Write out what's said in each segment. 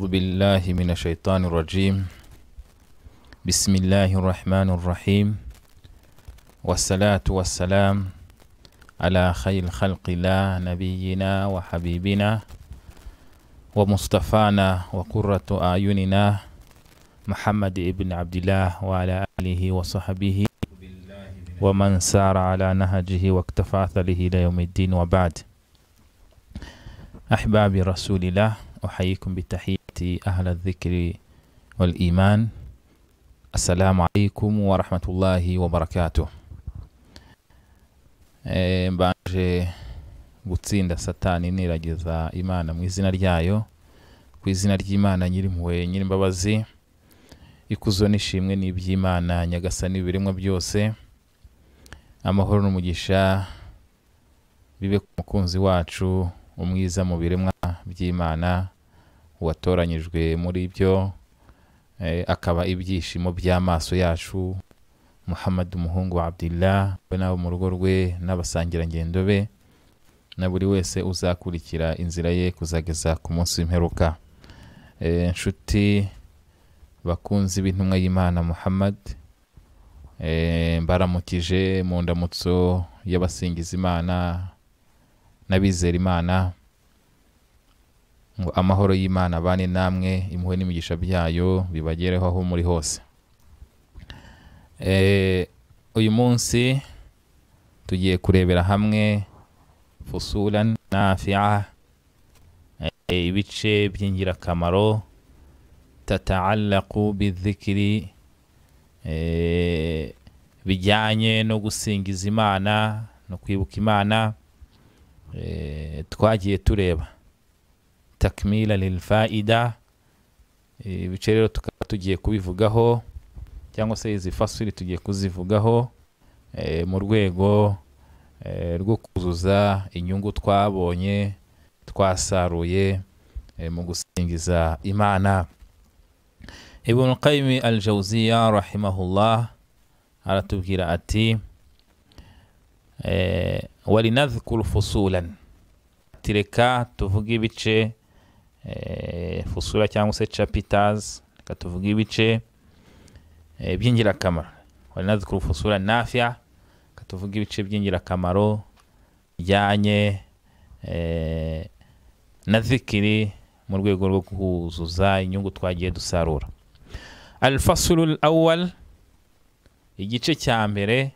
بالله من الشيطان الرجيم. بسم الله الرحمن الرحيم، والصلاة والسلام على خير خلق الله نبينا وحبيبنا ومصطفانا وقرة أعيننا محمد ابن عبد الله وعلى آله وصحبه ومن سار على نهجه واكتفى أثره إلى يوم الدين، وبعد. أحباب رسول الله، أحييكم بتحية أهل الذكر والإيمان. السلام عليكم ورحمة الله وبركاته. Mbanje gutsinda satani nirageza Imana mu izina ryayo, ku izina ry'Imana nyirimpuhwe nyirimbabazi, ikuzo n'ishimwe n'iby'Imana Nyagasani ibiremwa byose. Amahoro n'umugisha bibe ku mukunzi wacu umwiza mu biremwa by'Imana, watoranyijwe muri byo, akaba ibyishimo by'amaso yacu, Muhammad umuhungu wa Abdillah, we n'abo mu rugo rwe n'abasangirangendo be, na buri wese uzakurikira inzira ye kuzageza ku munsi w'imperuka. Nshuti bakunzi b'intumwa y'Imana Muhammad, mbaramukije mu ndamutso y'abasingiza Imana n'abizera Imana, ngo amahoro y'Imana abane namwe, impuhwe n'imigisha byayo bibagereho aho muri hose. Uyu munsi tugiye kurebera hamwe fusulan nafi'a, ibice by'ingirakamaro tata'allaqu bidhikri, bijyanye no gusingiza Imana no kwibuka Imana. Twagiye tureba takmila lil faida, ibice rero tukaba tugiye kubivugaho, cyangwa se izi fasuli tugiye kuzivugaho mu rwego rwo kuzuza inyungu twabonye twasaruye mu gusingiza Imana. Ibn Qayyim al-Jawziyya rahimahullah aratubwira ati walinadhkuru fusulan, tireka tuvuge ibice, fusula cyangwa se chapters, reka tuvuge ibice by'ingirakamaro. Walinadhkuru fusulan nafi'a, reka tuvuge ibice by'ingirakamaro bijyanye na zikiri mu rwego rwo kuzuza inyungu twagiye dusarura. Al-faslu al-awwal, igice cya mbere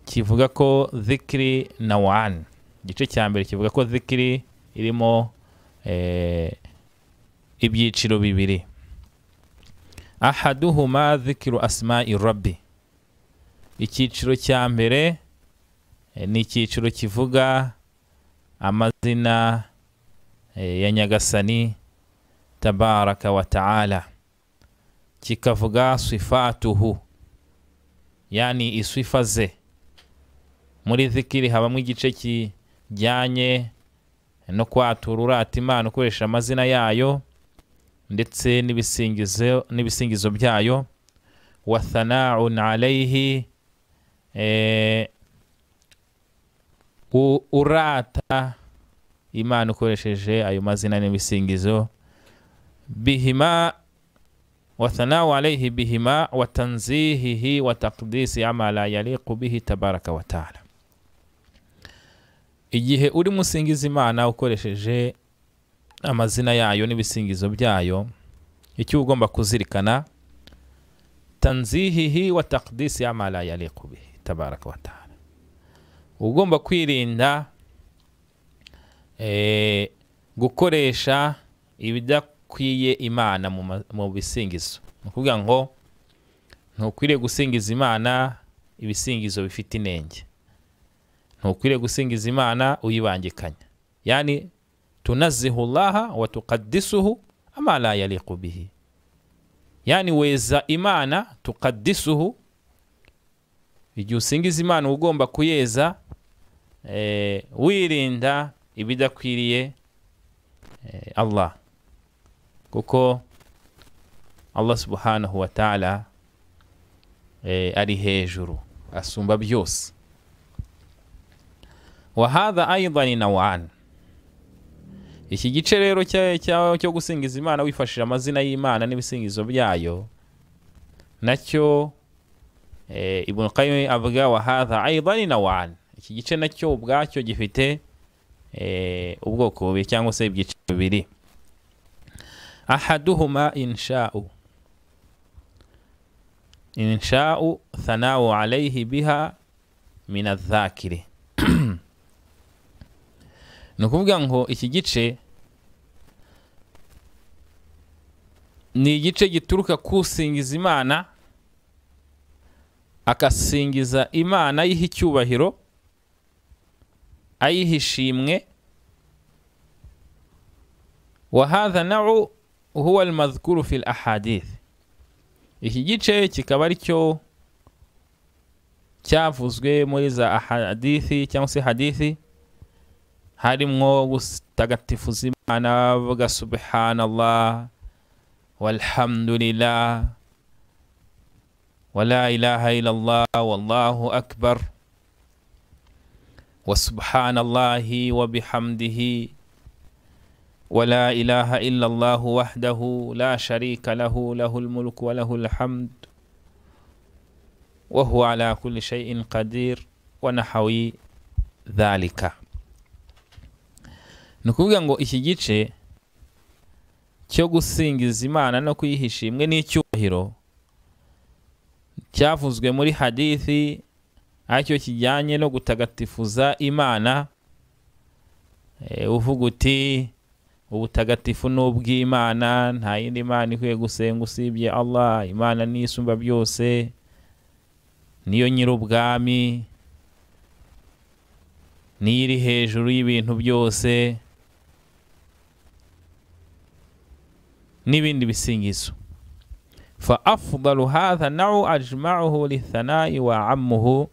kivuga ko zikiri nawan. Igice cya mbere kivuga ko zikiri irimo ibyiciro bibiri. Ahaduhuma dhikru asma'i rabbi, icyiciro cya mbere ni icyiciro kivuga amazina ya Nyagasani tabaraka wa ta'ala, kikavuga sifatuhu, yani isifa ze. Muri zikiri habamo igice kijyanye no kwatura urata Imana ukoresha amazina yayo ndetse n'ibisingizo byayo. Wa thana'un alayhi, urata Imana ukoresheje ayo mazina n'ibisingizo. Bihima wa thana'u alayhi bihima wa tanzihihi wa taqdisi ama la yaliqu bihi tabaraka wa ta'ala. Igihe uri musingiza Imana ukoresheje amazina yayo n'ibisingizo byayo, icyo ugomba kuzirikana tanzihihi wa taqdisi ama la yaliqu bihi tabaraka wa ta'ala, ugomba kwirinda gukoresha ibidakwiye Imana mu bisingizo. Ni ukuvuga ngo ntukwiriye gusingiza Imana ibisingizo bifite inenge, ntukwiriye gusingiza Imana uyibangikanya, yani tunazihu Allaha wa tuqaddisuhu ama la yaliqu bihi, yani weza Imana tuqaddisuhu. Igihe usingiza Imana ugomba kuyeza, wirinda ibidakwiriye Allah, kuko Allah subhanahu wa ta'ala ari hejuru asumba byose. Wa hadha aidan nawan, Iki gice rero cyo gusingiza Imana wifashishije amazina y'Imana n'ibisingizo byayo, nacyo Ibn Qayyim avuga wa hadha aidan nawan, iki gice nacyo ubwacyo gifite ubwoko bubiri cyangwa se ibyiciro bibiri. Ahaduhuma insha'u thana'u alayhi biha min adh-dhakiri. Ni ukuvuga ngo iki gice ni igice gituruka kusingiza Imana, akasingiza Imana ayiha icyubahiro, ayiha ishimwe. Wa hadha na'u huwa al-madhkuru fi al-ahadith, iki gice kikaba ari cyo cyavuzwe muri za ahadithi cyangwa se hadithi, harimwo gutagatifuza Imana avuga subhanallah walhamdulillah wala ilaha illallah wallahu akbar wa subhanallahi wa bihamdihi wala ilaha illallah wahdahu la sharika lahu lahul mulku wa lahul hamd wa huwa ala kulli shay'in qadir wa nahawi dhalika. Ni ukuvuga ngo iki gice cyo gusingiza Imana no kuyiha imwe n'icyubahiro cyavuzwe muri hadithi, aricyo kijyanye no gutagatifuza Imana, uvuga uti ubutagatifu n'ubw'Imana, nta yindi Imana ikwiye gusenga usibye Allah, Imana ni isumba byose, niyo nyir'ubwami, niyo iri hejuru y'ibintu byose, n'ibindi bisingizo. Fa afdalu hadha na'u ajma'uhu lithana'i wa ammuhu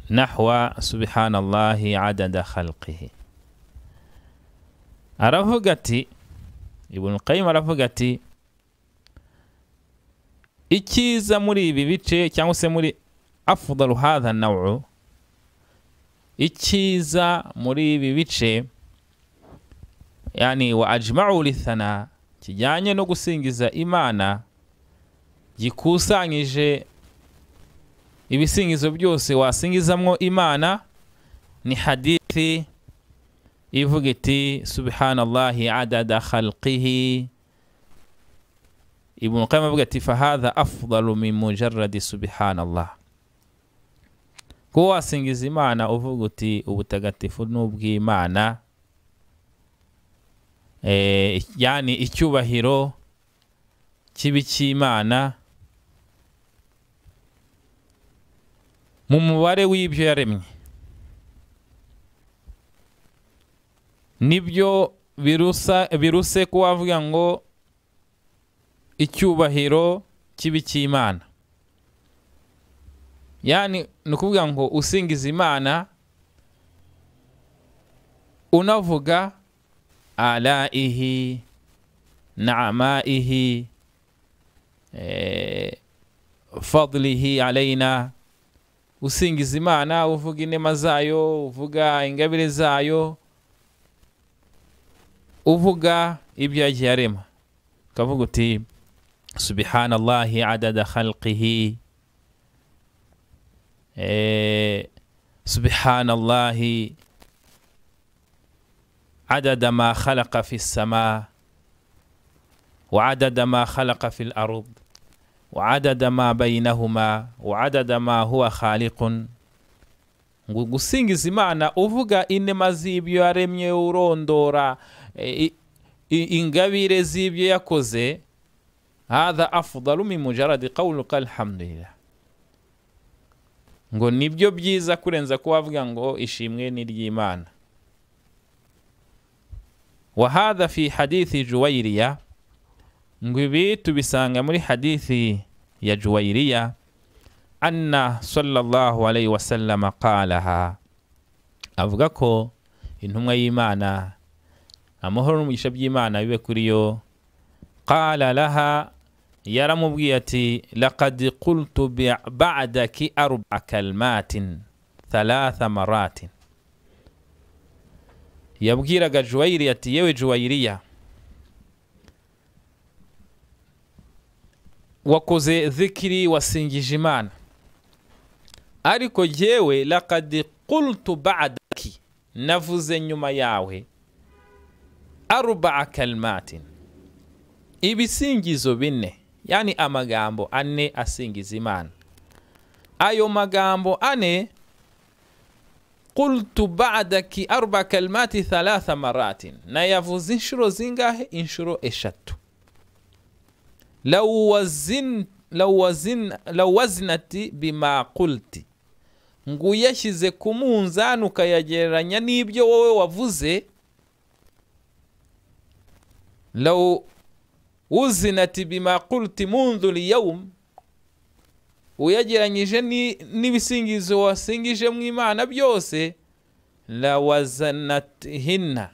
nahwa subhanallahi adada khalqihi. Aravuga ati Ibn Qayyim aravuga ati icyiza muri ibi bice cyangwa se muri afdalu hadha na'u, icyiza muri ibi bice yani wa ajma'u lithana, kijyanye no gusingiza Imana, gikusanyije ibisingizo byose wasingizamwo Imana, ni hadithi ivuga iti subhanallahi adada khalqihi. Ibn Qayyim avuga ati fahadha afdalu min mujarradi subhanallah. Ko wasingiza Imana uvuga uti ubutagatifu n'ubw'Imana, yani icyubahiro kibi cy'Imana mu mubare w'ibyo yaremye, nibyo biruse ko wavuga ngo icyubahiro kibi cy'Imana. Yani ni ukuvuga ngo usingiza Imana unavuga alaihi na'amaihi fadlihi alaina, usingiza Imana uvuga inema zayo, uvuga ingabire zayo, uvuga ibyo yagiye arema, ukavuga uti subhanallahi adada khalqihi, subhanallahi adada ma khalaqa fi as-samaa wa adada ma khalaqa fi al-ard wa adada ma baynahuma wa adada ma huwa khaliqun. Gusingiza Imana uvuga inema z'ibyo yaremye, urondora ingabire z'ibyo yakoze, hadha afdalu min mujarradi qawluka alhamdulillah. Ngo nibyo byiza kurenza ko wavuga ngo ishimwe ni ry'Imana. Wa hadha fi hadithi Juwayriya, ngo ibi tubisanga muri hadithi ya Juwayriya, anna sallallahu alayhi wasallam qalaha, avuga ko intumwa y'Imana amahoro n'umugisha by'Imana bibe kuri yo, qala laha, yaramubwiye ati laqad qultu ba'daki arba'a kalmatin thalatha maratin. Yabwiraga Juwayiriya ati yewe Juwayiriya, wakoze dhikiri, wasingije Imana, ariko jyewe laqad qultu ba'daki, navuze nyuma yawe arba'a kalmatin, ibisingizo bine, yani amagambo ane asingiza Imana. Ayo magambo ane qultu ba'daki arba kalmati thalatha maratin, nayavuze inshuro zingahe? Inshuro eshatu. Law wazinati bima qulti, ngo uyashyize ku munzani ukayagereranya n'ibyo wowe wavuze, law uzinati bima qulti mundu liyawm, uyagereranyije n'ibisingizo wasingije mu Imana byose, la wazanatihinna,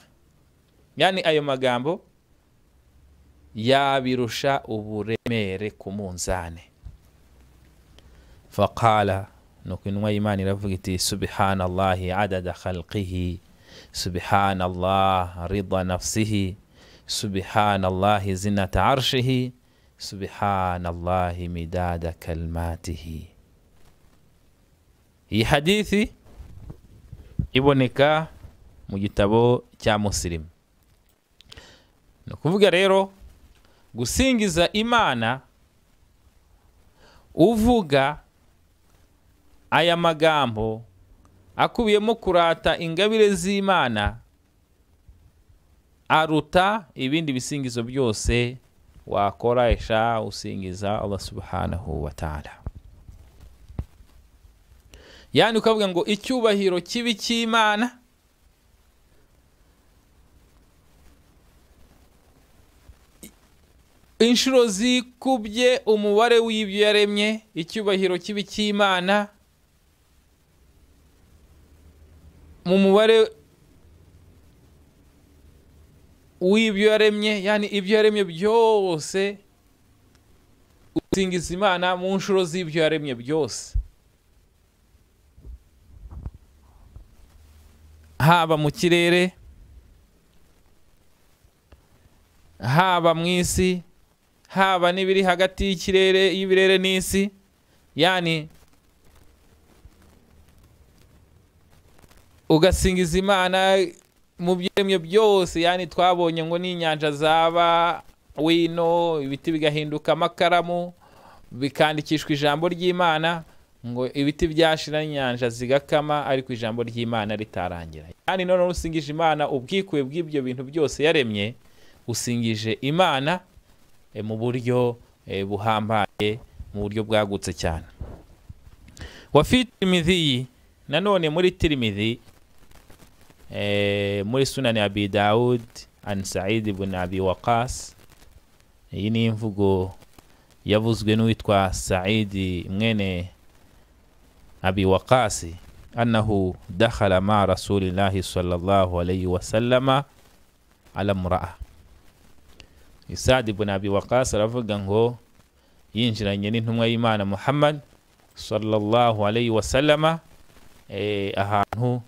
yani ayo magambo yabirusha uburemere ku munzani. Faqala, nuko intumwa y'Imana iravuga iti subhanallahi adada khalqihi, subhanallah rida nafsihi, subhanallahi zinata arshihi, subhanallahi midada kalmatihi. Iyi hadithi iboneka mu gitabo cya Muslim. Ni ukuvuga rero gusingiza Imana uvuga aya magambo akubiyemo kurata ingabire z'Imana aruta ibindi bisingizo byose wakoresha usingiza Allah subhanahu wa ta'ala. Yani ukavuga ngo icyubahiro kibi cy'Imana inshuro zikubye umubare w'ibyo yaremye, icyubahiro kibi cy'Imana mu mubare w'ibyo yaremye, yani ibyo yaremye byose usingiza Imana mu nshuro z'ibyo yaremye byose, haba mu kirere, haba mu isi, haba n'ibiri hagati y'ikirere y'ibirere n'isi. Yani ugasingiza Imana mu byemye byose, yani twabonye ngo n'inyanja zaba wino, ibiti bigahinduka amakaramu, bikandikishwa ijambo ry'Imana, ngo ibiti byashira inyanja zigakama ariko ijambo ry'Imana ritarangira. Yani none usingije Imana ubwikuye bw'ibyo bintu byose yaremye, usingije Imana mu buryo buhambaye, mu buryo bwagutse cyane. Wa fi Tirmidhi, nanone muri Tirmidhi, muri Sunan Abi Daud an Sa'id ibn Abi Waqas, iyi ni imvugo yavuzwe n'uwitwa Sa'id mwene Abi Waqas, annahu dakhala ma Rasulillahi sallallahu alayhi wa sallama ala mra'a. Sa'd ibn Abi Waqas aravuga ngo yinjiranye n'intumwa y'Imana Muhammad sallallahu alayhi wa sallama ahantu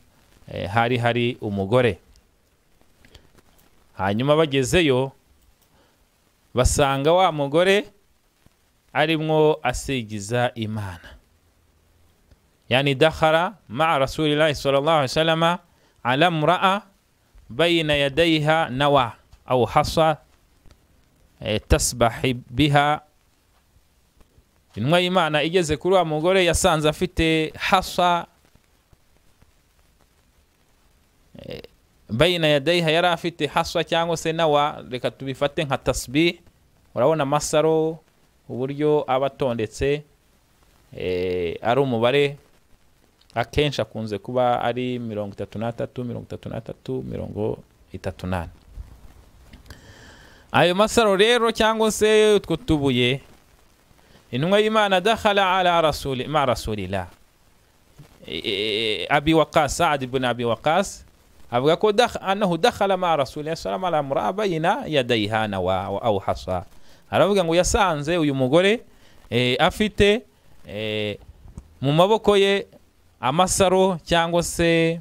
hari hari umugore. Hanyuma bagezeyo basanga wa mugore arimwo asigiza Imana. Yani dakhala ma'a Rasulillahi sallallahu alayhi wa sallama ala mra'a bayna yadayha nawa aw hasa tasbahi biha. Intumwa y'Imana igeze kuri wa mugore yasanze afite hasa bayina yadayha, yari afite haswa cyangwa se nawa, reka tubifate nka tasbih. Urabona amasaro uburyo aba atondetse, ari umubare akenshi akunze kuba ari 33 33 34. Ayo masaro rero cyangwa se utwo tubuye, intumwa y'Imana dakhala ala rasuli ma rasulillah Abi Waqas, Sa'd ibn Abi Waqas avuga ko annahu dakhala ma rasulillah sallallahu alayhi wa sallam bayna yadayha nawa aw hasa. Aravuga ngo yasanze uyu mugore afite mu maboko ye amasaro cyangwa se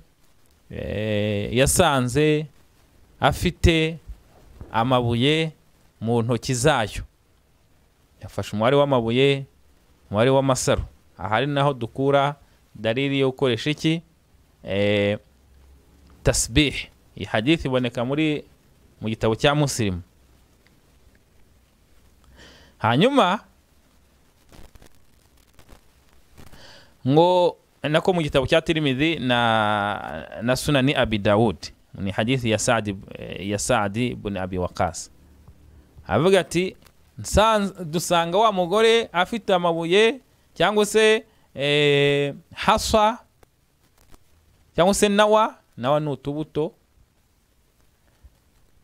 yasanze afite amabuye mu ntoki zayo. Yafashe umubare w'amabuye, umubare w'amasaro. Ahari naho dukura dalili yo gukoresha iki tasbih. Iyi hadithi iboneka muri mu gitabo cya Muslim. Hanyuma ngo nako mu gitabo cya Tirmidhi na Sunani Abi Dawud, ni hadithi ya Sa'di ibn Abi Waqas. Avuga ati dusanga wa mugore afite amabuye cyangwa se haswa cyangwa se nawa ni utubuto,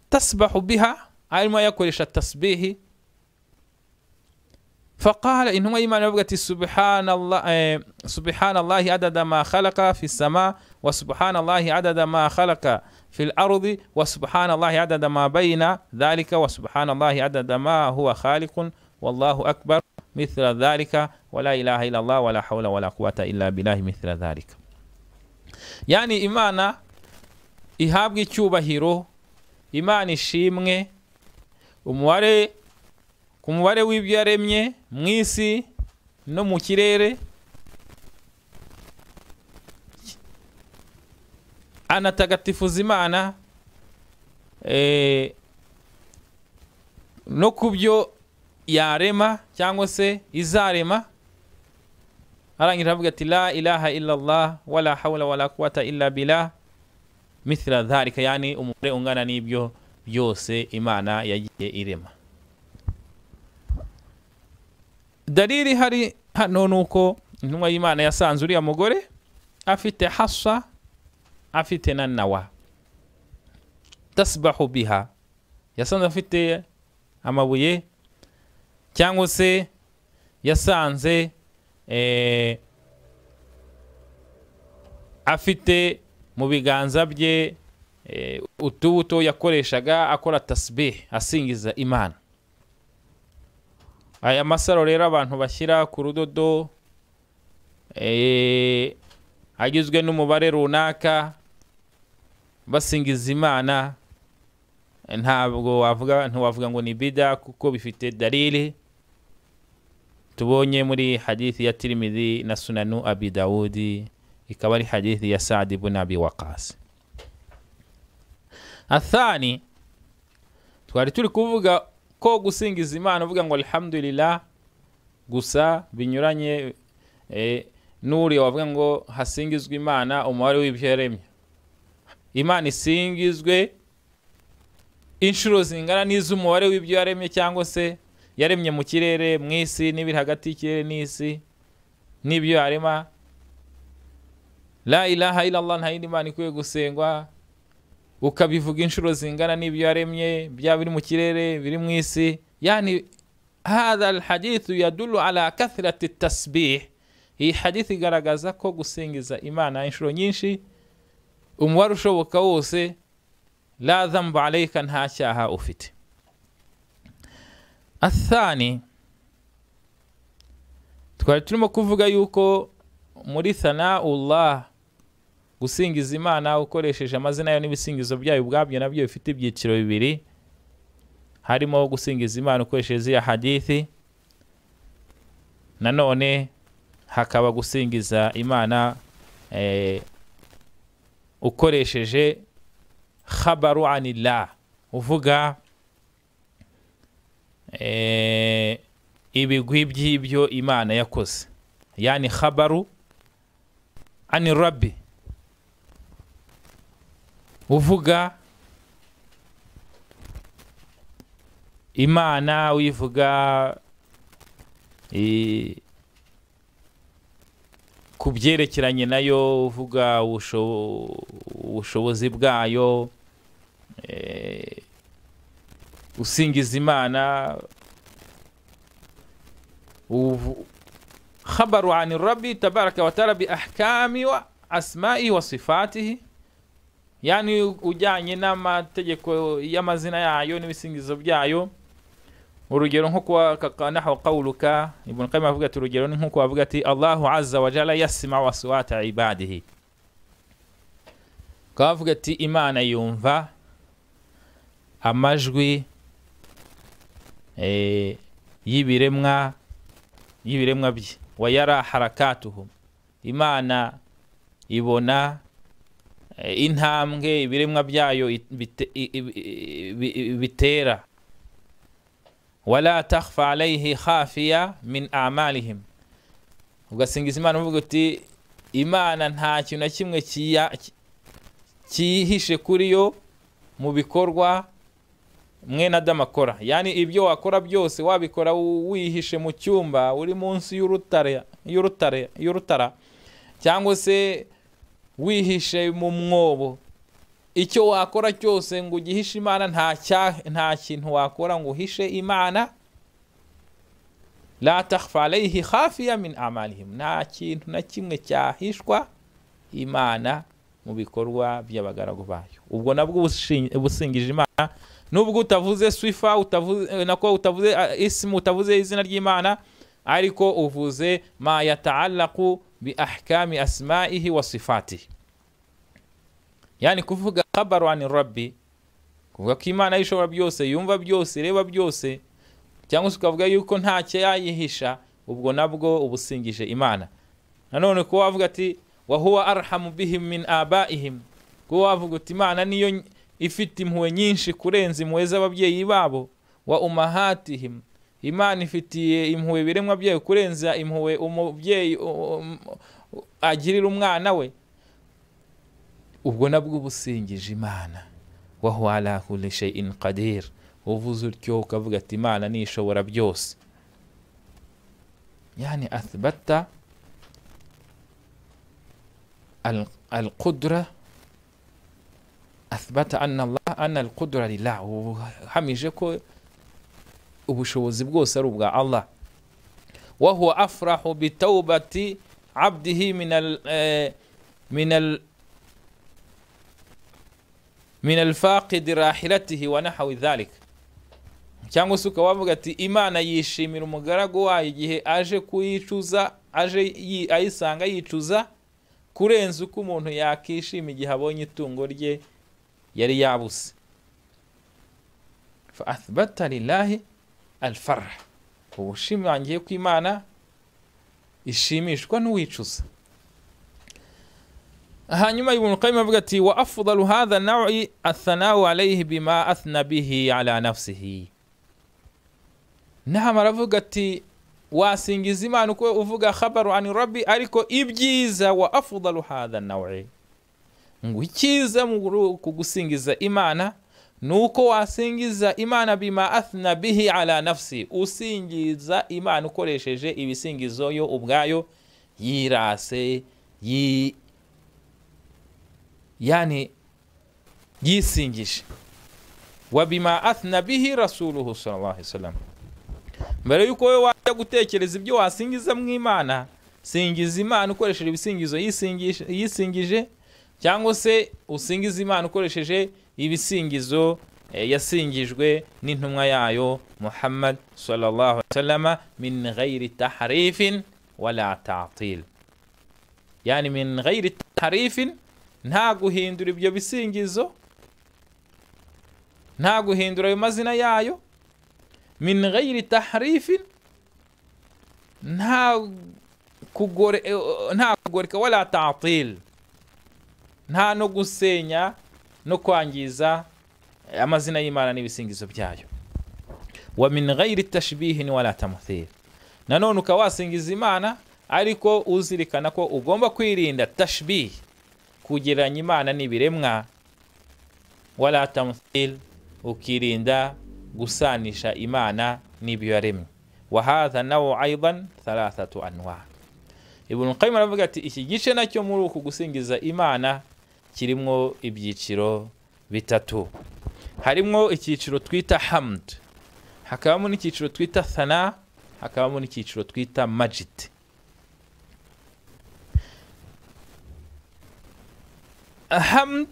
tasbahu biha, arimo yakoresha tasbihi. Faqala, intumwa y'Imana avuga ati subhanallah, subhanallahi adada ma khalaqa fi sama wa subhanallahi adada ma khalaqa fi al-ardi wa subhanallahi adada ma bayna dhalika wa subhanallahi adada ma huwa khaliqun wallahu akbar mithla dhalika wa la ilaha illa Allah wa la hawla wa la quwwata illa billahi mithla dhalika. Yani Imana ihabwa icyubahiro, Imana ishimwe umubare ku mubare w'ibyo yaremye mu isi no mu kirere. Anatagatifuza Imana no kubyo yarema cyangwa se izarema. Arangira avuga ati la ilaha illa Allah wala hawla wala quwwata illa billah mithla dhalika, yani umubare ungana n'ibyo byose Imana yagiye irema. Dalili hari hano nuko intumwa y'Imana yasanze uriya mugore afite hasa, afite na nawa tasbahu biha, yasanze afite amabuye cyangwa se yasanze afite mu biganza bye utubuto yakoreshaga akora tasbih, asingiza Imana. Aya masaro rero abantu bashyira ku rudodo agizwe n'umubare runaka basingiza Imana, ntabwo wavuga, ntiwavuga ngo ni bida kuko bifite dalili tubonye muri hadithi ya Tirmidhi na Sunanu Abi Dawudi, ikaba ari hadithi ya Sa'd ibn Abi Waqas. Athani, twari turi kuvuga ko gusingiza Imana uvuga ngo alhamdulillah gusa binyuranye n'uriya wavuga ngo hasingizwe Imana umubare w'ibyo yaremye. Imana isingizwe inshuro zingana n'iz'umubare w'ibyo yaremye cyangwa se yaremye mu kirere, mu isi, n'ibiri hagati y'ikirere n'isi, n'ibyo yarema. La ilaha illa Allah, nta yindi Imana ikwiye gusengwa, ukabivuga inshuro zingana n'ibyo yaremye, byaba biri mu kirere, biri mu isi. Yani hadha alhadithu yadullu ala kathrati tasbih. Iyi hadithi igaragaza ko gusingiza Imana inshuro nyinshi, umubare ushoboka wose, la dhanba alayka, nta cyaha ufite. Athani, twari turimo kuvuga yuko muri thanaullah, gusingiza Imana ukoresheje amazina yayo n'ibisingizo byayo ubwabyo nabyo bifite ibyiciro bibiri. Harimo gusingiza Imana ukoresheje ziriya hadithi, nanone hakaba gusingiza Imana ukoresheje khabaru anillah, uvuga ibigwi by'ibyo Imana yakoze, yani khabaru ani rabbi, uvuga Imana, wivuga ku byerekeranye nayo, uvuga ubushobozi bwayo, usingiza Imana. Khabaru ani rabbi tabaraka wa taala bi ahkami wa asma'i wa sifatihi, yani ujyanye n'amategeko y'amazina yayo n'ibisingizo byayo, Urugero nko kwa nahu qawluka, Ibn Qayyim avuga ati urugero ni nko avuga ati Allahu azza wa jalla yasma'u aswata ibadihi, kavuga ati Imana yumva amajwi y'ibiremwa bye, wa yara harakatuhum, Imana ibona intambwe ibiremwa byayo bitera, wala takhfa alayhi khafiya min a'malihim. Ugasingiza Imana uvuga uti Imana nta kintu na kimwe cyihishe kuri yo mu bikorwa mwene Adamu akora. Yani ibyo wakora byose wabikora wihishe mu cyumba uri munsi y'urutare cyangwa se wihishe mu mwobo, icyo wakora cyose ngo ugihishe Imana, nta kintu wakora ngo uhishe Imana. La takhfa alayhi khafiya min a'malihim, nta kintu na kimwe cyahishwa Imana mu bikorwa by'abagaragu bayo. Ubwo nabwo ubusingije Imana, nubwo utavuze swifa, utavuze nako utavuze ismu, utavuze izina ry'Imana, ariko uvuze ma yata'allaqu bi ahkami asma'ihi wa sifatihi. Yani kuvuga khabaru an rabbi, kuvuga ko Imana ishobora byose, yumva byose, ireba byose, cyangwa se ukavuga yuko ntacyo yayihisha, ubwo nabwo ubusingije Imana. Nanone ko wavuga ati wa huwa arhamu bihim min abaihim, ko wavuga uti Imana niyo ifite impuhwe nyinshi kurenza impuhwe z'ababyeyi babo, wa umahatihim, Imana ifitiye impuhwe ibiremwa byayo kurenza impuhwe umubyeyi agirira umwana we, ubwo nabwo ubusingije Imana. Wa huwa ala kulli shay'in qadir, uvuze utyo ukavuga ati Imana nishobora byose. Yani athbatta al-qudra, athbata anna Allah anna al-qudra lillah, uhamije ko ubushobozi bwose ari ubwa Allah. Wa huwa afrahu bi tawbati abdihi min al-faqid rahilatihi wa nahwi dhalik. Cyangwa se ukavuga ati Imana yishimira umugaragu wayo igihe aje kuyicuza, aje ayisanga yicuza, kurenza uko umuntu yakishima igihe abonye itungo rye yari yabuse. Fa athbata lillahi al-farh, ubushimangiye ko Imana ishimishwa n'uwicuza. Hanyuma Ibn Qayyim avuga ati wa afdalu hadha an-naw'i ath-thana'u alayhi bima athna bihi ala nafsihi. Naam, aravuga ati wasingiza Imana uko uvuga khabaru an rabbi, ariko ibyiza wa afdalu hadha an-naw'i, ngo icyiza mu kugusingiza Imana nuko wasingiza Imana bima athna bihi ala nafsi, usingiza Imana ukoresheje ibisingizo yo ubwayo yirase yani yisingije, wa bima athna bihi rasuluhu sallallahu alaihi wasallam. Mbere yuko wewe wajya gutekereza ibyo wasingiza mu Imana, singiza Imana ukoresheje ibisingizo yisingije, cyangwa se usingiza Imana ukoresheje ibisingizo yasingijwe n'intumwa yayo Muhammad sallallahu alaihi wasallam, min ghairi tahrifin wala ta'til. Yani min ghairi tahrifin, nta guhindura ibyo bisingizo, nta guhindura ayo mazina yayo, min ghairi tahrifin, nta kugoreka, wala ta'til, nta no gusenya no kwangiza amazina y'Imana n'ibisingizo byayo, wa min ghairi tashbihin wala tamthil. Nanone ukawasingiza Imana ariko uzirikana ko ugomba kwirinda tashbih, kugereranya Imana n'ibiremwa, wala tamthil, ukirinda gusanisha Imana n'ibyo yaremye. Wa hadha naw aidan thalathatu anwa. Ibn Qayyim aravuga ati iki gice nacyo muri uku gusingiza Imana kirimwo ibyiciro bitatu. Harimwo icyiciro twita hamd, hakabamo n'icyiciro twita thana, hakabamo n'icyiciro twita majid. Hamd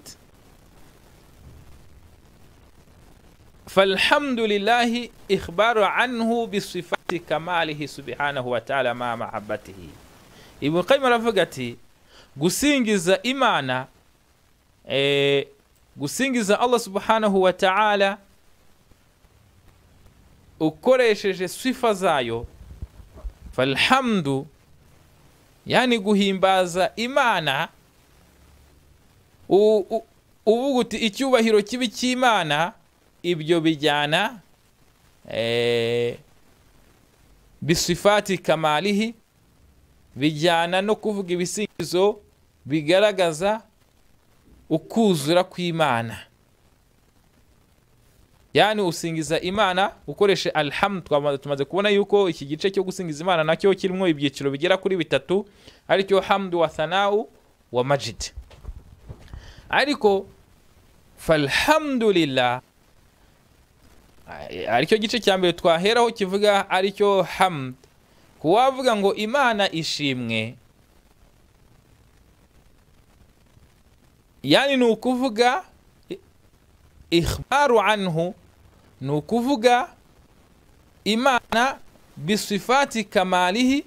Falhamdulillahi ikhbaru anhu bisifati kamalihi subhanahu wa ta'ala ma mahabbatihi. Ibn Qayyim aravuga ati gusingiza Imana, gusingiza Allah subhanahu wa ta'ala ukoresheje sifa zayo, falhamdu yani guhimbaza Imana, uvuga uti icyubahiro kibi cy'Imana, ibyo bijyana bisifati kamalihi, bijyana no kuvuga ibisingizo bigaragaza ukuzura kw'Imana. Yani usingiza Imana ukoreshe alhamd. Tumaze kubona yuko iki gice cyo gusingiza Imana nacyo kirimo ibyiciro bigera kuri bitatu, aricyo hamdu wa thanau wa majid. Ariko falhamdulillah aricyo gice cya mbere twaheraho kivuga aricyo hamd. Kuwavuga ngo Imana ishimwe, yani ni ukuvuga ikhbaru anhu, ni ukuvuga Imana bisifati kamalihi,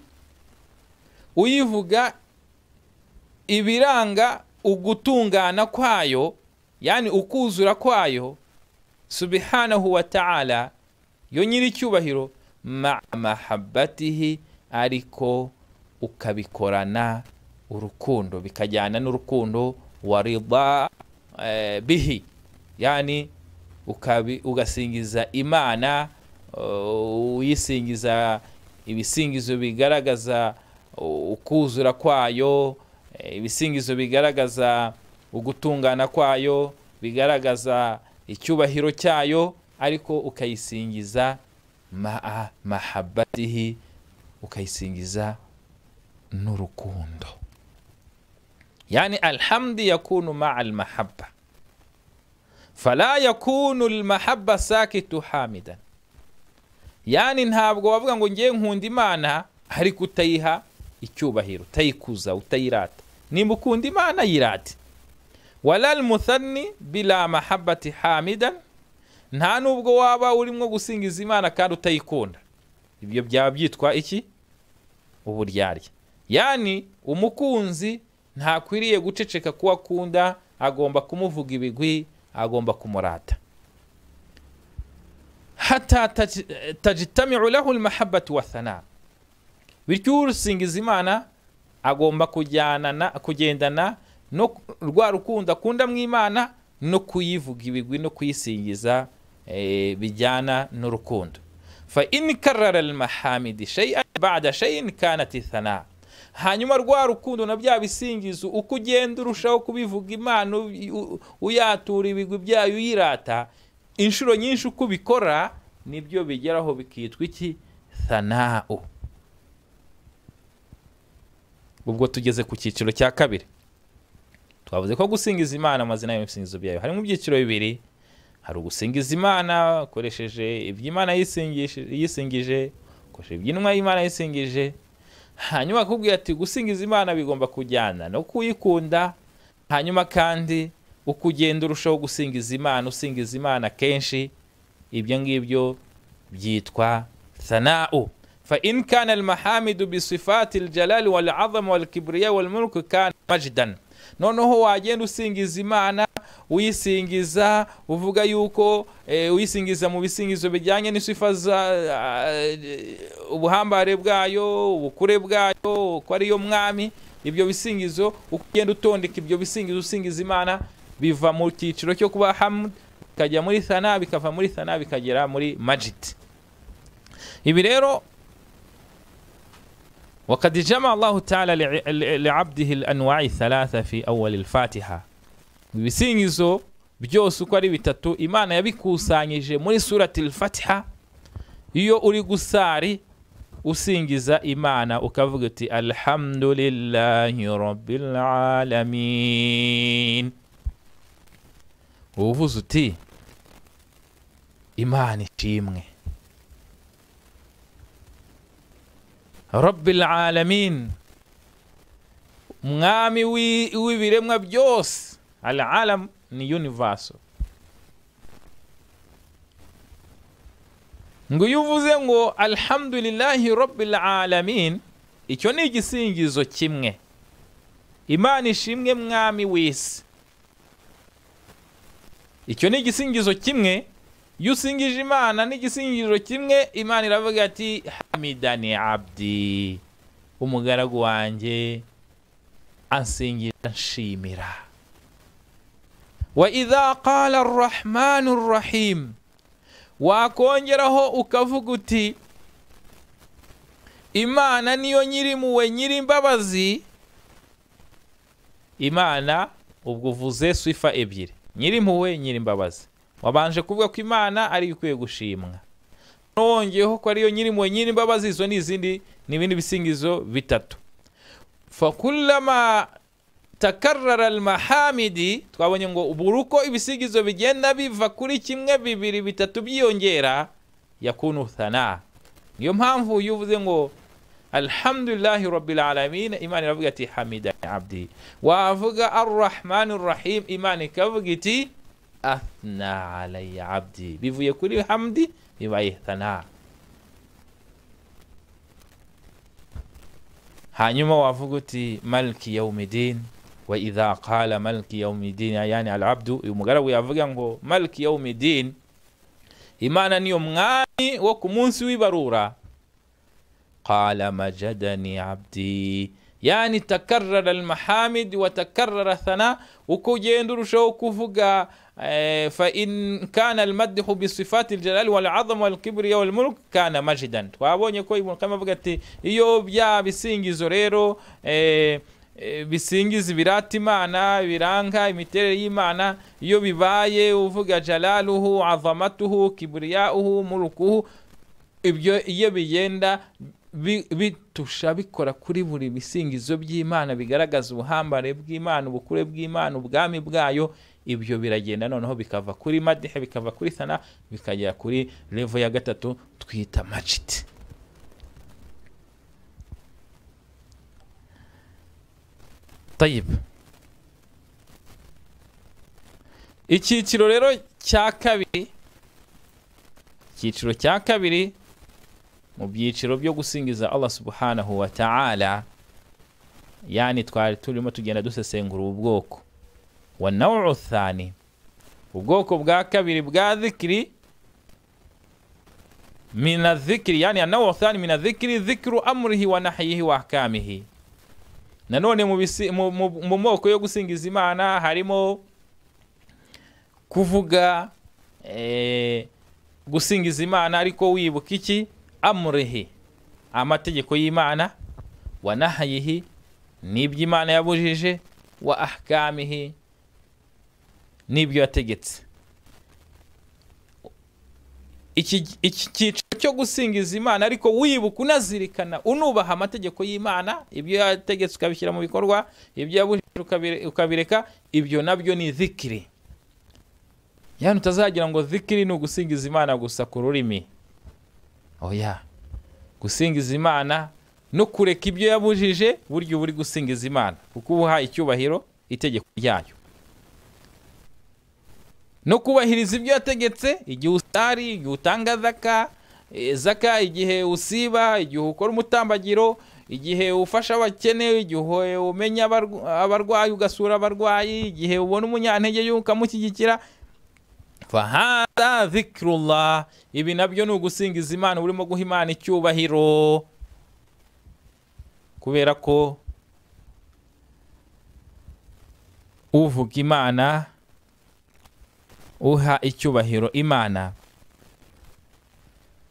uyivuga ibiranga ugutungana kwayo, yani ukuzura kwayo subhanahu wa ta'ala, yo nyiri cyubahiro, ma mahabbatihi, ariko ukabikorana urukundo, bikajyana n'urukundo, wa rida bihi, yani ugasingiza Imana, uyisingiza ibisingizo bigaragaza ukuzura kwayo, ibisingizo bigaragaza ugutungana kwayo, bigaragaza icyubahiro cyayo, ariko ukayisingiza ma mahabbatihi, ukayisingiza n'urukundo. Yani alhamdi yakunu ma'a almahabba, fala yakunu almahabba sakitu hamidan. Yani ntabwo wavuga ngo ngiye nkunda Imana ariko utayiha icyubahiro, utayikuza, utayirata. Nimba ukunda Imana yirate. Wala almuthanni bila mahabbati hamidan, nta nubwo waba urimo gusingiza Imana kandi utayikunda, ibyo byaba byitwa iki? Uburyarya. Yani umukunzi ntakwiriye guceceka kuwa akunda, agomba kumuvuga ibigwi, agomba kumurata. Hatta tajtami'u lahu almahabbatu wa thana, bityo usingiza Imana agomba kujyana kugendana no rwa rukundo akunda mu Imana, no kuyivuga ibigwi no kuyisingiza bijyana n'urukundo. Fa in karrara almahamid shay'an ba'da shay'in kanat thana, hanyuma rwa rukundo na bya bisingizo uko ugenda urushaho kubivuga Imana, uyatura ibigwi byayo, uyirata inshuro nyinshi uko ubikora, nibyo bigeraho bikitwa iki? Thanau. Ubwo tugeze ku cyiciro cya kabiri. Twavuze ko gusingiza Imana amazina y'ibisingizo byayo harimo ibyiciro bibiri. Hari ugusingiza Imana ukoresheje iby'Imana yisingije, ukoresheje iby'intumwa y'Imana yisingije. Hanyuma akubwira ati gusingiza Imana bigomba kujyana no kuyikunda. Hanyuma kandi ukugenda urushaho gusingiza Imana, usingiza Imana kenshi, ibyo ngibyo byitwa thanau. Fa in kana almahamidu bi sifati aljalal wal azam wal kibriya wal mulk kana majdan. Noneho wagenda usingiza Imana, uyisingiza uvuga yuko uyisingiza mu bisingizo bijyanye n'isifa za ubuhambare bwayo, ubukure bwayo, ko ari yo mwami, ibyo bisingizo ukugenda utondeka ibyo bisingizo usingiza Imana, biva mu cyiciro cyo kuba hamd bikajya muri thana, bikava muri thana bikagera muri majid. Ibi rero وقد جمع الله تعالى لعبده الأنواع الثلاثة في أول الفاتحة. Ibisingizo byose uko ari bitatu Imana yabikusanyije muri surati al-Fatiha. Iyo uri gusari usingiza Imana ukavuga uti alhamdulillahi rabbil alamin, uvuze uti Imana ishimwe, rabbil alamin, mwami w'ibiremwa byose. Al-alam ni universal, Ngo iyo uvuze ngo alhamdulillahi rabbil alamin, icyo ni igisingizo kimwe, Imana ishimwe mwami w'isi. Icyo ni igisingizo kimwe. Iyo usingije Imana n'igisingizo kimwe, Imana iravuga ati hamidani abdi, umugaragu wanjye ansingira nshimira. Wa idha qala arrahmanu rrahim, wakongeraho ukavuga uti Imana niyo nyirimpuhwe nyirimbabazi. Imana ubwo uvuze sifa ebyiri, nyirimpuhwe nyirimbabazi. Wabanje kuvuga ko Imana ari ikwiye gushimwa, wongeyeho ko ariyo nyirimpuhwe nyirimbabazi. Izo ni izindi, ni ibindi bisingizo bitatu. Fakullama takarrara almahamidi, twabonye ngo buri uko ibisingizo bigenda biva kuri kimwe, bibiri, bitatu byiyongera, yakunu thana. Niyo mpamvu iyo uvuze ngo alhamdulillahi rabbil alamin, Imana iravuga ati hamida abdi. Wavuga arrahmanir rahim, Imana ikavuga iti athna alayya abdi. Bivuye kuri hamdi bibaye thana. Hanyuma wavuga uti maliki yawmiddin. Wa idha qala maliki yawmiddin, yani al-abdu, umugaragu yavuga ngo maliki yawmiddin, Imana niyo mwami wo ku munsi w'ibarura. Qala majadani abdi, yani takarrara almahamid wa takarrara thana. Uko ugenda urushaho kuvuga fa in kana almadhu bi sifati aljalal wal azam wal kibriya wal mulk kana majdan. Twabonye ko Ibn Qayyim avuga ati iyo bya bisingizo rero bisingiza birata Imana, biranga imiterere y'Imana, iyo bibaye uvuga jalaluhu, azamatuhu, kibriyauhu, mulkuhu, ibyo iyo bigenda bitusha bikora kuri buri bisingizo by'Imana bigaragaza ubuhambare bw'Imana, ubukure bw'Imana, ubwami bwayo, ibyo biragenda noneho bikava kuri madihe, bikava kuri sana, bikagera kuri level ya gatatu twita majid. Tayib. Icyiciro rero cya kabiri, icyiciro cya kabiri mu byiciro byo gusingiza Allah subhanahu wa ta'ala, yani twari turimo tugenda dusesengura ubwoko wa naw'u thani, ubwoko bwa kabiri bwa dhikri, min adh-dhikri, yani an-naw'u thani min adh-dhikri dhikru amrihi wa nahyihi wa ahkamihi. Nanone mu moko yo gusingiza Imana harimo kuvuga gusingiza Imana ariko wibuka iki? Amrihi, amategeko y'Imana, wa nahyihi, n'ibyo Imana yabujije, wa ahkamihi, n'ibyo yategetse. Iki cyiciro cyo gusingiza Imana ariko wibuka unazirikana unubaha amategeko y'Imana, ibyo yategetse ukabishyira mu bikorwa, ibyo yabujije ukabireka, ibyo nabyo ni dhikri. Yani utazagira ngo dhikri ni ugusingiza Imana gusa ku rurimi. Oya, gusingiza Imana no kureka ibyo yabujije, buryo buri gusingiza Imana kuko ubuha icyubahiro itegeko ryayo, no kubahiriza ibyo yategetse, igihe usari, igihe utanga zaka, igihe usiba, igihe ukora umutambagiro, igihe ufasha abakene, igihe umenya abarwayi ugasura abarwayi, igihe ubona umunyantege ukamushyigikira. Fahadha dhikrullah, ibi nabyo ni ugusingiza Imana, urimo guha Imana icyubahiro, kubera ko uvuga Imana, uha icyubahiro Imana,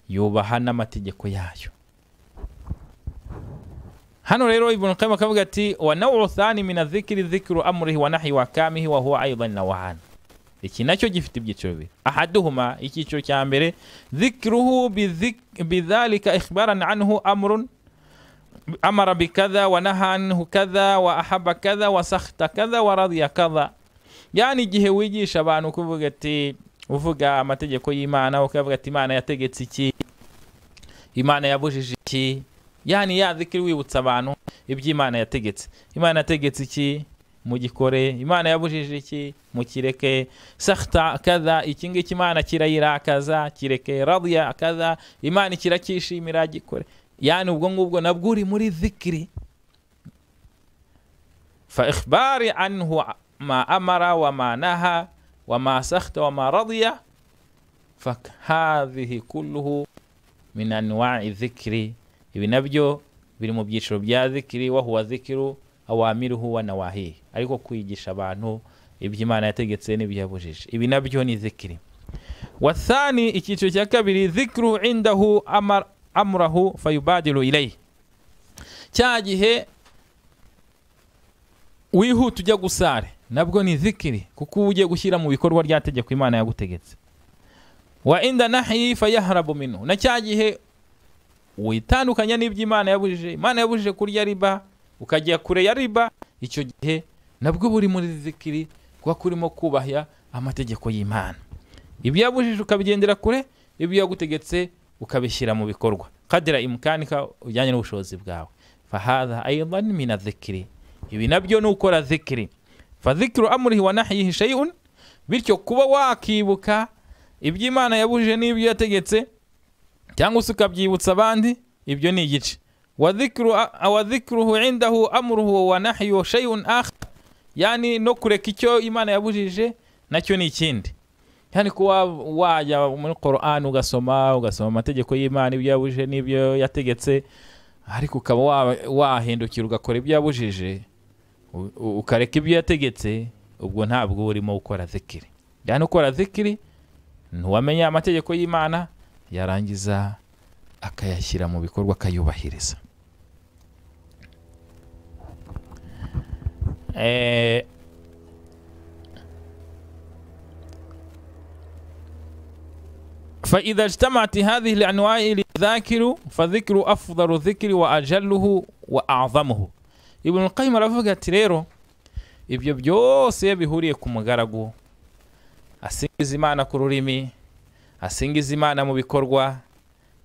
yubaha n'amategeko yayo. Hano rero Ibn Qayyim akavuga ati wa naw'u thani min adh-dhikri dhikru amrihi wa nahyi wa ahkamihi wa huwa aidan naw'an. Iki nacyo gifite ibyiciro bibiri. Ahaduhuma, icyiciro cya mbere, dhikruhu bidhalika ikhbaran anhu amrun amara bikadha wa naha anhu kadha wa ahabba kadha wa sakhta kadha wa radiya kadha. Yani igihe wigisha abantu kuvuga ati uvuga amategeko y'Imana, ukavuga ati Imana yategetse iki, Imana yabujije iki, yani ya dhikri wibutsa abantu iby'Imana yategetse. Imana yategetse iki, mugikore, Imana yabujije iki mukireke, sakhta kadha, iki ngiki Imana kirayirakaza kireke, radiya kadha, Imana kirakishimira gikore. Yani ubwo ngubwo nabwo uri muri dhikri. Fa ikhbari anhu ma amara wa ma naha wa ma sakhta wa ma radiya, fa hadhihi kulluhu min anwa'i dhikri. Ibi nabyo biri mu byiciro bya dhikri, wa huwa dhikru awamiruhu wa nawahi, ariko kwigisha abantu ibyo Imana yategetse n'ibyo yabujije, ibi nabyo ni dhikri. Wa thani, icyiciro cya kabiri, dhikru indahu amar amrahu fayubadilu ilayhi, cya gihe wihuta ujya gusare nabwo ni dhikri, kuko ugiye gushyira mu bikorwa rya tegeko Imana yagutegetse. Wa inda nahyi fayahrabu minhu, na cya gihe witandukanya n'ibyo Imana yabujije, Imana yabujije kurya riba ukajya kure ya riba, icyo gihe nabwo buri muri dhikri, kuba kurimo kubahya amategeko y'Imana. Ibyo yabujije ukabigendera kure, ibyo yagutegetse ukabishyira mu bikorwa qadra imkanika, ujyanye n'ubushobozi bwawe. Fahadha aidan min adh-dhikri, ibi nabyo ni ukora dhikri. Fa dhikru amrihi wa nahyihi shay'un, bityo kuba wakibuka ibyo Imana yabujije n'ibyo yategetse cyangwa se ukabyibutsa abandi, ibyo ni igice. Wa dhikruhu indahu amruhu wa nahyuhu shay'un akhar, yani no kureka icyo Imana yabujije nacyo ni ikindi. Yani kuba wajya muri Qur'an ugasoma amategeko y'Imana, ibyo yabujije n'ibyo yategetse, ariko ukaba wahindukira ugakora ibyo yabujije ukareka ibyo yategetse, ubwo ntabwo urimo gukora dhikri. Yani ukora dhikri ntiwamenya amategeko y'Imana, yarangiza akayashyira mu bikorwa akayubahiriza. فإذا اجتمعت هذه الأنواع للذاكر فذكر أفضل ذكر وأجله وأعظمه. Ibn al-Qayyim aravuga ati rero ibyo byose bihuriye ku mugaragu asingiza Imana ku rurimi, asingiza Imana mu bikorwa,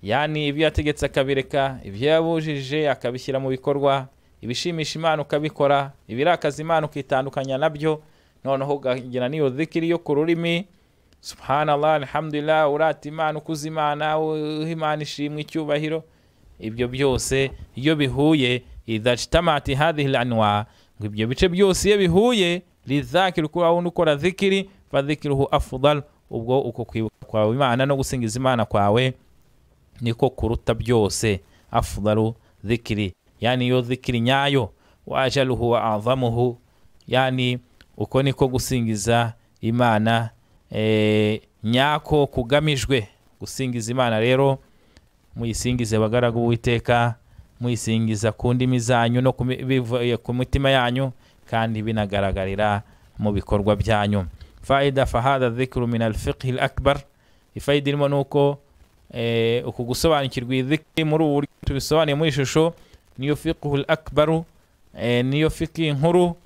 yani ibyo yategetse akabireka, ibyo yabujije akabishyira mu bikorwa, ibishimisha Imana ukabikora, ibirakaza Imana ukitandukanya nabyo, noneho ukagira n'iyo dhikri yo ku rurimi, subhanallah, alhamdulillah, urata Imana, ukuza Imana, Imana ishimwe icyubahiro. Ibyo byose iyo bihuye, idha ijtama'at hadhihi al-anwa, ngo ibyo bice byose iyo bihuye, lidhakiri, kuba wundi ukora dhikri, fa dhikruhu afdal, ubwo uko kwibuka kwawe Imana no gusingiza Imana kwawe niko kuruta byose. Afdalu dhikri, yani iyo dhikri nyayo, wa ajaluhu wa a'zamuhu, yani uko niko gusingiza Imana nyako kugamijwe. Gusingiza Imana rero muyisingize bagaragu b'Uwiteka, muyisingiza ku ndimi zanyu no ku mitima yanyu, kandi binagaragarira mu bikorwa byanyu. Faida fahadha dhikru min al-fiqh al-akbar, ifaida irimo nuko uku gusobanukirwa idhikri muri ubu buryo tubisobanuye muri ishusho, niyo fiqh al-akbar, niyo fiqh nkuru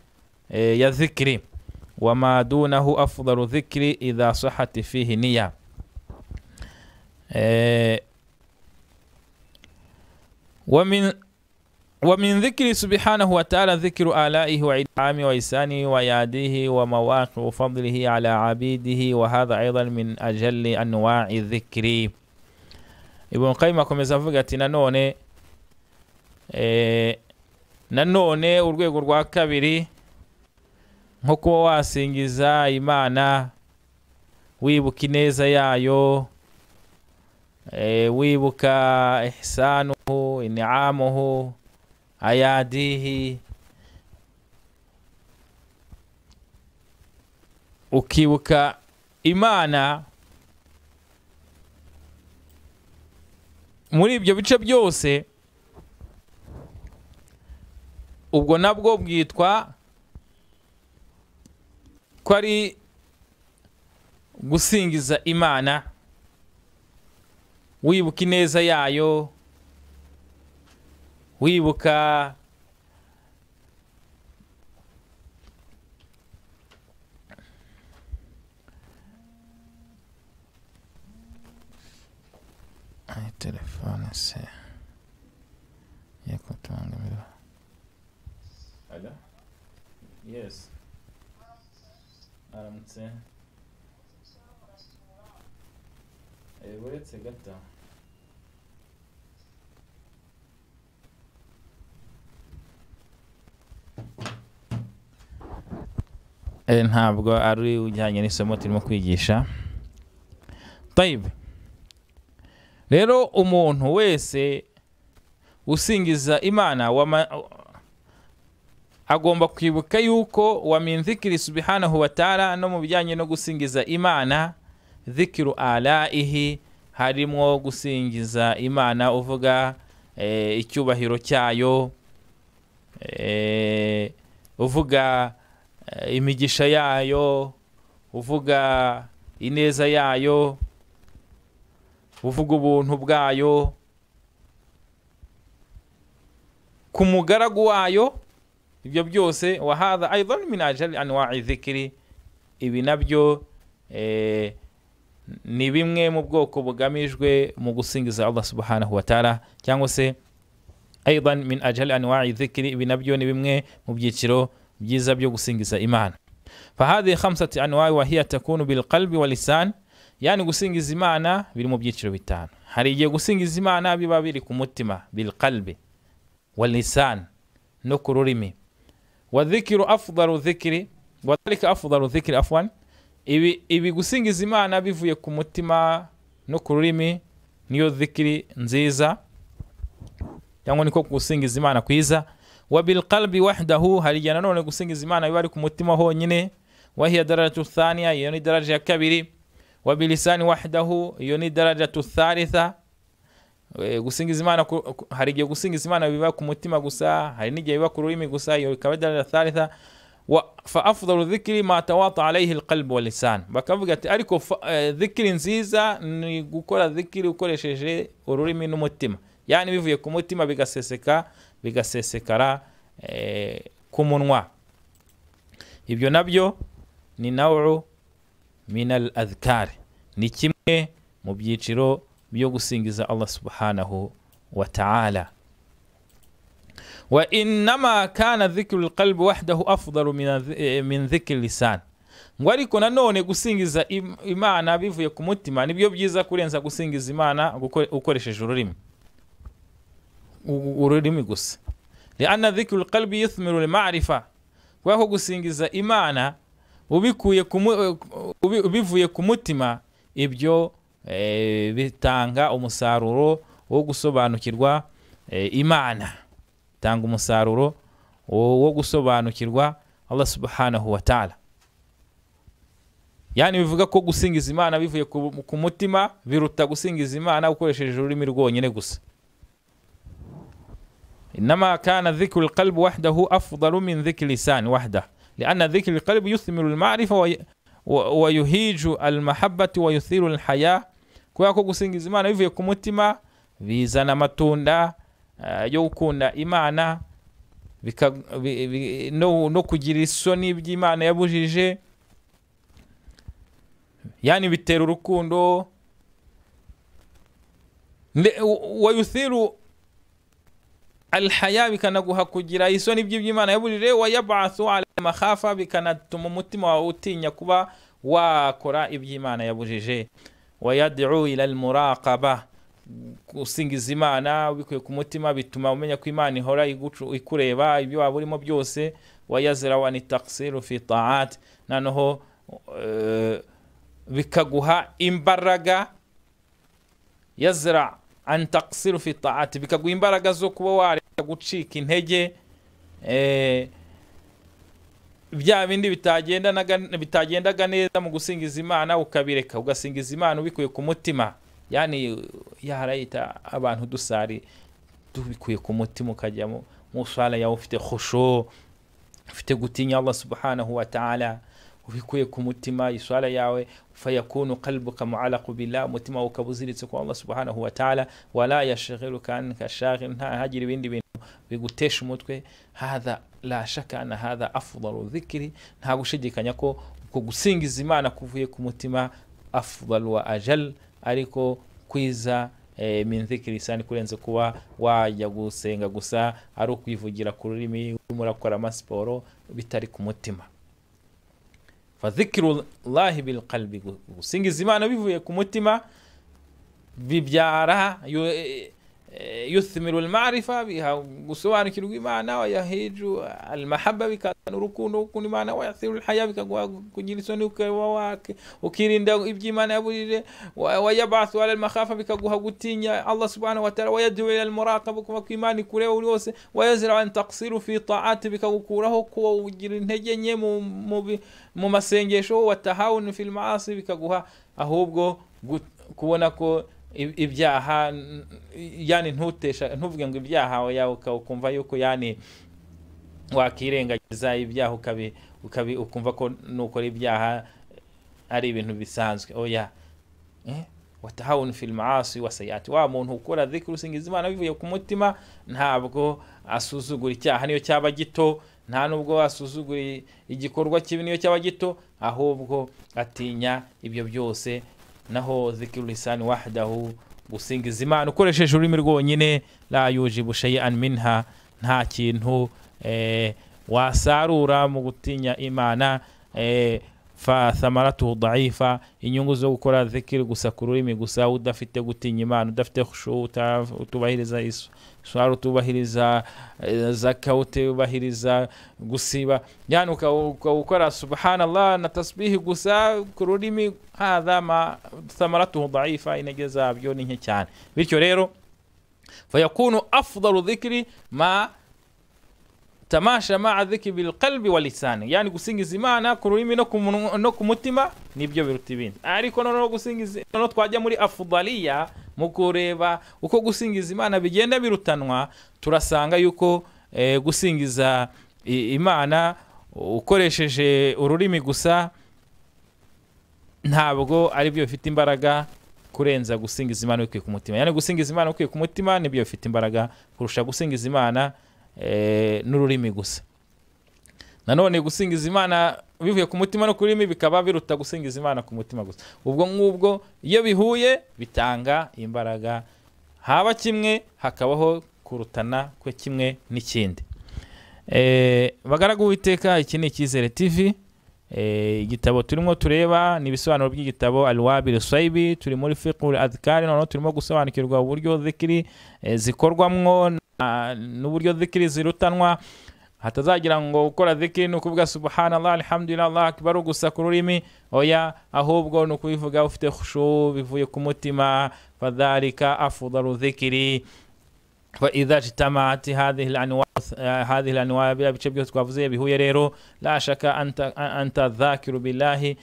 ya dhikri. Wama dunahu afdalu dhikri idha sahhat fihi niyya. ومن ذكر سبحانه وتعالى ذكر آلائه وإنعامه وإحسانه وياديه ومواقع فضله على عبيده، وهذا أيضا من أجل أنواع الذكر. Ibn Qayyim akomeza avuga ati nanone urwego rwa kabiri nko kuba wasingiza Imana wibuka ineza yayo, wibuka ihsanuhu, in'amuhu, ayadihi, ukibuka Imana muri ibyo bice byose, ubwo nabwo bwitwa ko ari gusingiza Imana wibuka ineza yayo, wibuka telefone se yakutangamira. Alo? Yes, aramutse. Uretse gato. Ntabwo ari ujyanye n'isomo turimo kwigisha. Tayib. Rero umuntu wese usingiza Imana agomba kwibuka yuko wa min dhikri subhanahu wa ta'ala, no mu bijyanye no gusingiza Imana, dhikru alaihi, harimo gusingiza Imana uvuga icyubahiro cyayo, uvuga imigisha yayo, uvuga ineza yayo, uvuga ubuntu bwayo ku mugaragu wayo. Ibyo byose wa hadha aidan min ajali anwa'i dhikri, ibi nabyo ni bimwe mu bwoko bugamijwe mu gusingiza Allah subhanahu wa ta'ala, cyangwa se aidan min ajali anwa'i dhikri, ibi nabyo ni bimwe mu byiciro byiza byo gusingiza Imana. Fa hadhihi khamsati anwa'i wa hiya takunu bil qalbi wal lisan, yani gusingiza Imana biri mu byiciro bitanu. Hari igihe gusingiza Imana biba biri ku mutima, bil qalbi wal lisan, no ku rurimi. Wa dhikru afdalu dhikri, wa dhalika afdalu dhikri, afwan, ibi gusingiza Imana bivuye ku mutima no ku rurimi niyo dhikri nziza, cyangwa niko gusingiza Imana kwiza. Wa bil qalbi wahdahu, hari igihe nanone gusingiza Imana biba ari ku mutima honyine, wa hiya darajatu thaniya, iyo ni daraja ya kabiri. Wa bilisani wahdahu, iyo ni darajatu thalitha. Gusingiza Imana, hari igihe gusingiza Imana biba ku mutima gusa, hari n'igihe biba ku rurimi gusa, iyo ikaba daraja thalitha. Wa fa afdalu dhikri ma tawata alayhi alqalb wal lisan, bakavuga ati ariko dhikri nziza ni gukora dhikri ukoresheje ururimi n'umutima, yani bivuye ku mutima bigaseseka, bigasesekara ku munwa. Ibyo nabyo ni nawu min al adhkar, ni kimwe mu byiciro byo gusingiza Allah subhanahu wa ta'ala. Wa innama kana dhikru alqalbi wahdahu afdalu min dhikri lisan, ngo ariko nanone gusingiza Imana bivuye ku mutima nibyo byiza kurenza gusingiza Imana ukoresheje ururimi, ururimi gusa. Lianna dhikru alqalbi yuthmiru alma'rifa, kwa gusingiza Imana ubikuye ubivuye ku mutima, ibyo bitanga umusaruro wo gusobanukirwa Imana, tanga umusaruro wo gusobanukirwa Allah subhanahu wa ta'ala. Yani bivuga ko gusingiza Imana bivuye ku mutima biruta gusingiza Imana ukoresheje ururimi rwonyine gusa. Inma kana dhikru alqalb wahdahu afdalu min dhikri lisan wahdahu, lianna dhikru alqalb yuthmiru alma'rifa wa yuhiju almahabbati wa yuthiru alhaya. Kubera ko gusingiza Imana bivuye ku mutima bizana amatunda yo gukunda Imana, no kugira isoni by'Imana yabujije, yani bitera urukundo. Wa yuthiru alhaya, bikanaguha kugira isoni by'Imana yabujije. Wa yab'athu ala makhafa, bikanatuma umutima wawe utinya kuba wakora iby'Imana yabujije. Wa yad'u ila almuraqaba, gusingiza Imana ubikuye ku mutima bituma umenya ko Imana ihora ikureba ibyo waba urimo byose. Wa yazra wa nitaqsiru fi ta'at, nanoho bikaguha imbaraga, yazra an taqsiru fi ta'at, bikaguha imbaraga zo kuba wareka gucika intege, bya bindi bitagendaga neza mu gusingiza Imana ukabireka, ugasingiza Imana ubikuye ku mutima. Yani yarayita abantu dusari tubikuye ku mutima, ukajya mu swala yawe ufite khushu, ufite gutinya Allah subhanahu wa ta'ala, ubikuye ku mutima iswala yawe. Fayakunu qalbuka mu'allaqu billah, umutima ukabuziritse ku Allah subhanahu wa ta'ala. Wala yashghiluka anka shaghil, nta hagira ibindi bintu bigutesha umutwe. Hadha la shaka anna hadha afdalu dhikri, nta gushidikanya ko uko gusingiza Imana kuvuye ku mutima afdalu wa ajal, ariko kwiza Min dhikri lisani, kurenza kuba wajya gusenga gusa ari ukwivugira ku rurimi urimo urakora amasiporo bitari ku mutima. Fa dhikrullahi bil qalbi, gusingiza Imana bivuye ku mutima bibyara yuthmiru al-ma'rifa, biha gusobanukirwa Imana, wa yahiju al-mahabba, bikazana urukundo gukunda Imana, wa yathiru al-haya, bikaguha kugira isoni ukirinda iby'Imana yabujije, wa yabathu ala al-makhafa, bikaguha gutinya Allah subhanahu wa ta'ala, wa yad'u ila al-muraqaba, kuba ko Imana ikureba uri hose, wa yazra an taqsiru fi ta'ati, bikagukuraho kugira intege nke mu masengesho, wa tahawun fi al-ma'asi, bikaguha ahubwo kubona ko ibyaha yani ntutesha, ntuvuge ngo ibyaha yawe ukumva yuko yani wakirengagiza ibyaha ukabi ukumva ko nukora ibyaha ari ibintu bisanzwe. Oya, watahawun fil maasi wa sayati, wa muntu ukora dhikru usingiza Imana bivuye ku mutima ntabwo asuzugura icyaha niyo cyaba gito, nta nubwo asuzugura igikorwa kibi niyo cyaba gito, ahubwo atinya ibyo byose. Naho dhikru lisani wahdahu, gusingiza Imana ukoresheje ururimi rwonyine, la yujibu shay'an minha, nta kintu wasarura mu gutinya Imana. Fa thamaratuhu dha'ifa, inyungu zo gukora dhikri gusa ku rurimi gusa udafite gutinya Imana, udafite khushu, utubahiriza iswara, utubahiriza zaka, utubahiriza gusiba, yani ukora subhanallah na tasbihi gusa ku rurimi, hadha ma thamaratuhu dha'ifa, intege zabyo ni nke cyane. Bityo rero fayakunu afdalu dhikri ma tamasha ma'a dhikri bil qalbi wal lisani, yani gusingiza Imana ku rurimi no ku mutima nibyo biruta ibindi. Ariko noneho gusingiza, noneho twajya muri afdaliya mu kureba uko gusingiza Imana bigenda birutanwa, turasanga yuko gusingiza Imana ukoresheje ururimi gusa ntabwo ari byo bifite imbaraga kurenza gusingiza Imana ukuye ku mutima. Yani gusingiza Imana ukuye ku mutima nibyo bifite imbaraga kurusha gusingiza Imana n'ururimi gusa. Nanone gusingiza Imana bivuye ku mutima no ku rurimi bikaba biruta gusingiza Imana ku mutima gusa. Ubwo ngubwo iyo bihuye bitanga imbaraga, haba kimwe hakabaho kurutana kwe kimwe n'ikindi. Bagaragu Uwiteka, iki ni Icyizere TV. Igitabo turimo tureba ni ibisobanuro by'igitabo Al-Wabil Saibi, turi muri fiqhul adhkar, noneho turimo gusobanukirwa uburyo dhikri zikorwamwo n'uburyo dhikri zirutanwa, hatazagira ngo ukora dhikri ni ukuvuga subhanallah alhamdulillah Allahu akbar gusa ku rurimi, oya, ahubwo ni ukubivuga ufite khushu bivuye ku mutima. Fadhalika afdalu dhikri fa idha ijtama'at hadhihi al-anwa' hadhihi al-anwa' bila bice byose twavuze bihuye rero, la shaka anta dhakiru billahi,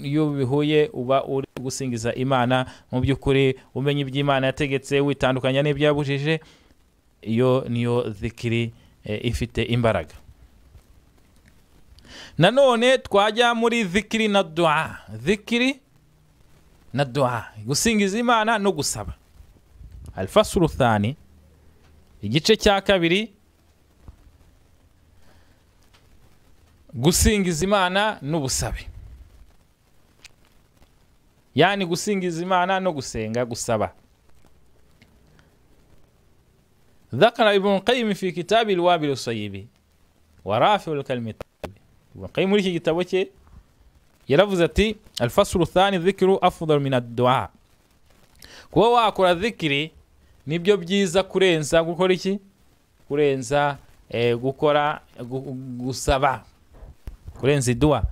iyo bihuye uba uri gusingiza Imana mu by'ukuri, umenya iby'Imana yategetse witandukanya n'ibyo yabujije, iyo niyo dhikri ifite imbaraga. Nanone twajya muri dhikri na dua, dhikri na dua, gusingiza Imana no gusaba. Al-faslu thani, igice cya kabiri, gusingiza Imana n'ubusabe, yani gusingiza Imana no gusenga, gusaba. ذكر ابن القيم في كتاب الوابل الصيب ورافع الكلم الطيب. ابن القيم muri iki gitabo cye yaravuze ati al-faslu thani dhikru afdal min ad-du'a, kuba wakora dhikri nibyo byiza kurenza gukora iki, kurenza gukora gusaba, kurenza idua.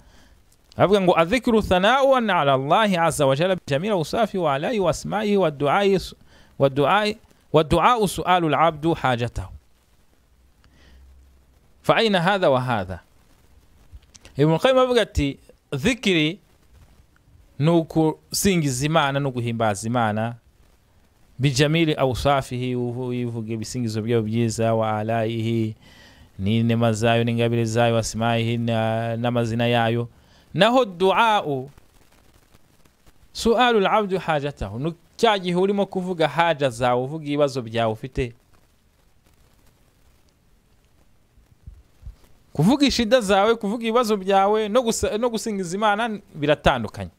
Avuga ngo adhikru thana'un 'ala Allah 'azza wa jalla bi jami'i awsafi wa 'ala'i wa asma'ihi wa du'a'i wa du'a'i wa du'a'u su'alu al-'abdu hajatahu, fa ayna hadha wa hadha. Ibn Qayyim avuga ati dhikri nukusingiza Imana no guhimbaza Imana bijamili awsafihi, uvuge ibisingizo byayo byiza, wa alaihi, n'inema zayo n'ingabire zayo, asmaihi, n'amazina yayo. Naho du'a'u su'alu al-'abdu hajatahu, cya gihe urimo kuvuga haja zawe, uvuga ibibazo byawe ufite, kuvuga ishida zawe, kuvuga ibibazo byawe no gusingiza Imana biratandukanye.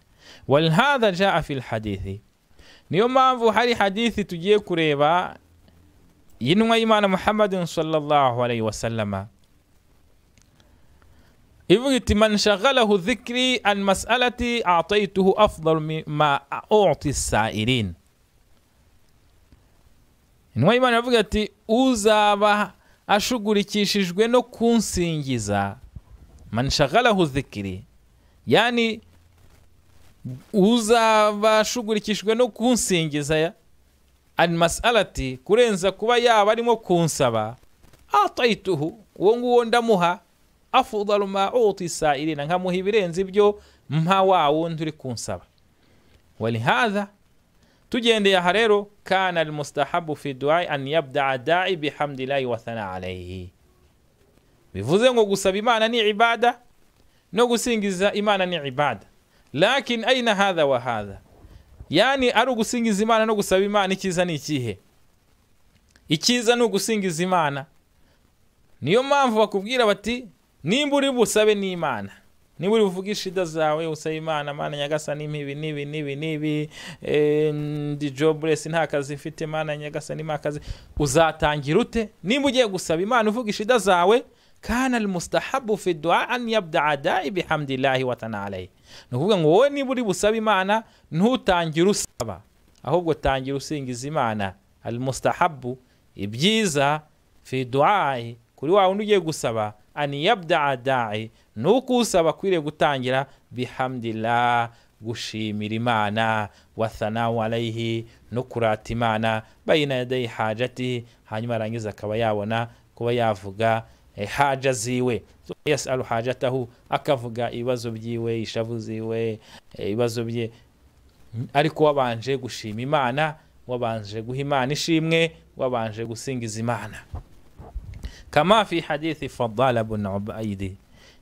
Wal hadha jaa fi al-hadithi, Niyo mpamvu hari hadithi tugiye kureba y'intumwa y'Imana Muhammadin sallallahu alayhi wasallama ivuga iti man shaghalahu dhikri an mas'alati a'taytuhu afdal mimma u'ti as-sa'irin. Intumwa y'Imana iravuga ati uzaba ashugurikishijwe no kunsingiza, man shaghalahu dhikri, yani uzaba ashugurikishijwe no kunsingiza an mas'alati, kurenza kuba yaba arimo kunsaba, a'taytuhu, uwo nguwo ndamuha afdalu ma uti sa'ilina, nkamuha ibirenze ibyo mpa wa wundi uri kunsaba. Walihadha, tugendeye aha rero, kana almustahabu fi du'a an yabda'a da'i bihamdillahi wa thana alayhi. Bivuze ngo gusaba Imana ni ibada no gusingiza Imana ni ibada, lakin aina hadha wa hadha, yani ari ugusingiza Imana no gusaba Imana, ikiza ni ikihe? Ikiza ni ugusingiza Imana. Niyo mpamvu bakubwira bati nimba uri busabe n'Imana, niba uri buvuge ishida zawe usabe Imana, Mana Nyagasani impa nibi nibi nibi, ndi jobless nta kazi mfite, Mana Nyagasani impa akazi, uzatangira ute? Nimba ugiye gusaba Imana uvuga ishida zawe, kana almustahabu fi du'a an yabda'a da'i bihamdillahi wa thana alayhi. Ni ukuvuga ngo wowe niba uri busabe Imana ntutangire usaba, ahubwo tangira usingiza Imana. Almustahabu, ibyiza, fi du'ai, kuri wa wundi ugiye gusaba, an yabda'a da'i, nuko usaba akwiriye gutangira bihamdillah, gushimira Imana, wa thanau alayhi, no kurata Imana, bayina yadayi hajati, hanyuma arangiza akaba yabona kuba yavuga haja ziwe, yasalu hajatahu, akavuga ibibazo byiwe, ishavu ziwe, ibibazo bye, ariko wabanje gushima Imana, wabanje guha Imana ishimwe, wabanje gusingiza Imana. Kama fi hadithi Fadala bin Ubaidi,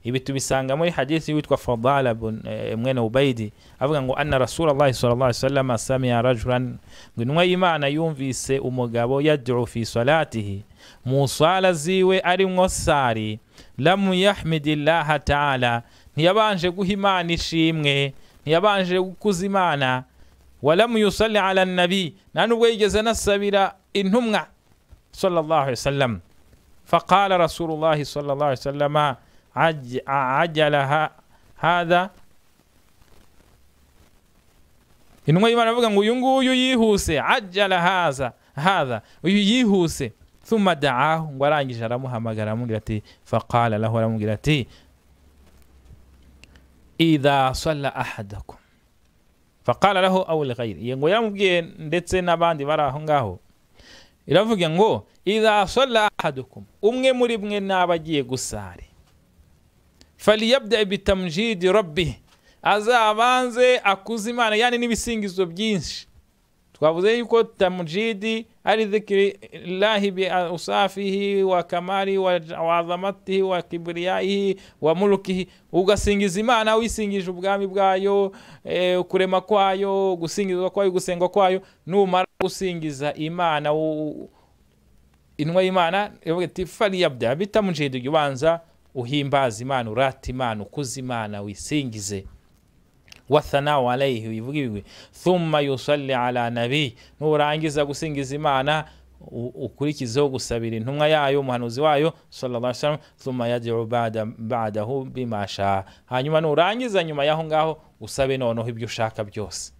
ibi tubisanga muri hadithi witwa Fadala bin mwene Ubaidi, avuga ngo anna Rasulullah sallallahu alaihi wasallam sami'a rajulan, ngo intumwa y'Imana yumvise umugabo yad'u fi salatihi, mu sala ziwe arimwo sari, lam yahmidillaha ta'ala, ntiyabanje guha Imana ishimwe, ntiyabanje gukuza Imana, walam yusalli ala nabi, nta nubwo yigeze anasabira intumwa sallallahu alaihi wasallam. فقال رسول الله صلى الله عليه وسلم عجل هذا. Intumwa y'Imana avuga ngo uyu nguyu yihuse, ajala haza hadha, uyu yihuse. Thumma da'ahu, ngo arangije aramuhamagara aramubwira ati, faqala lahu, aramubwira ati idha salla ahadakum, faqala lahu aw li ghayri, ngo yaramubwiye ndetse n'abandi bari aho ngaho. Iravuga ngo idha salla ahadukum, umwe muri mwe naba agiye gusari, faliyabda bitamjidi rabbih, azabanze akuze Imana, yani n'ibisingizo byinshi. Twavuze yuko tamjidi ari dhikri llahi bi usafihi wa kamali wa azamatihi wa kibriyaihi wa mulukihi, ugasingiza Imana wisingije ubwami bwayo, kurema kwayo, gusingizwa kwayo, gusengwa kwayo. Numara gusingiza Imana, intumwa y'Imana ivuga iti faliyabda bitamjidi, ubanza uhimbaza Imana, urata Imana, ukuza Imana, wisingize, wa thanau alayhi, uyivuga ibigwi, thumma yusalli ala nabi, nurangiza gusingiza Imana ukurikizeho gusabira intumwa yayo, umuhanuzi wayo sallallahu alaihi wasallam, thumma yad'u ba'dahu bima sha, hanyuma nurangiza nyuma yaho ngaho usabe noneho ibyo ushaka byose.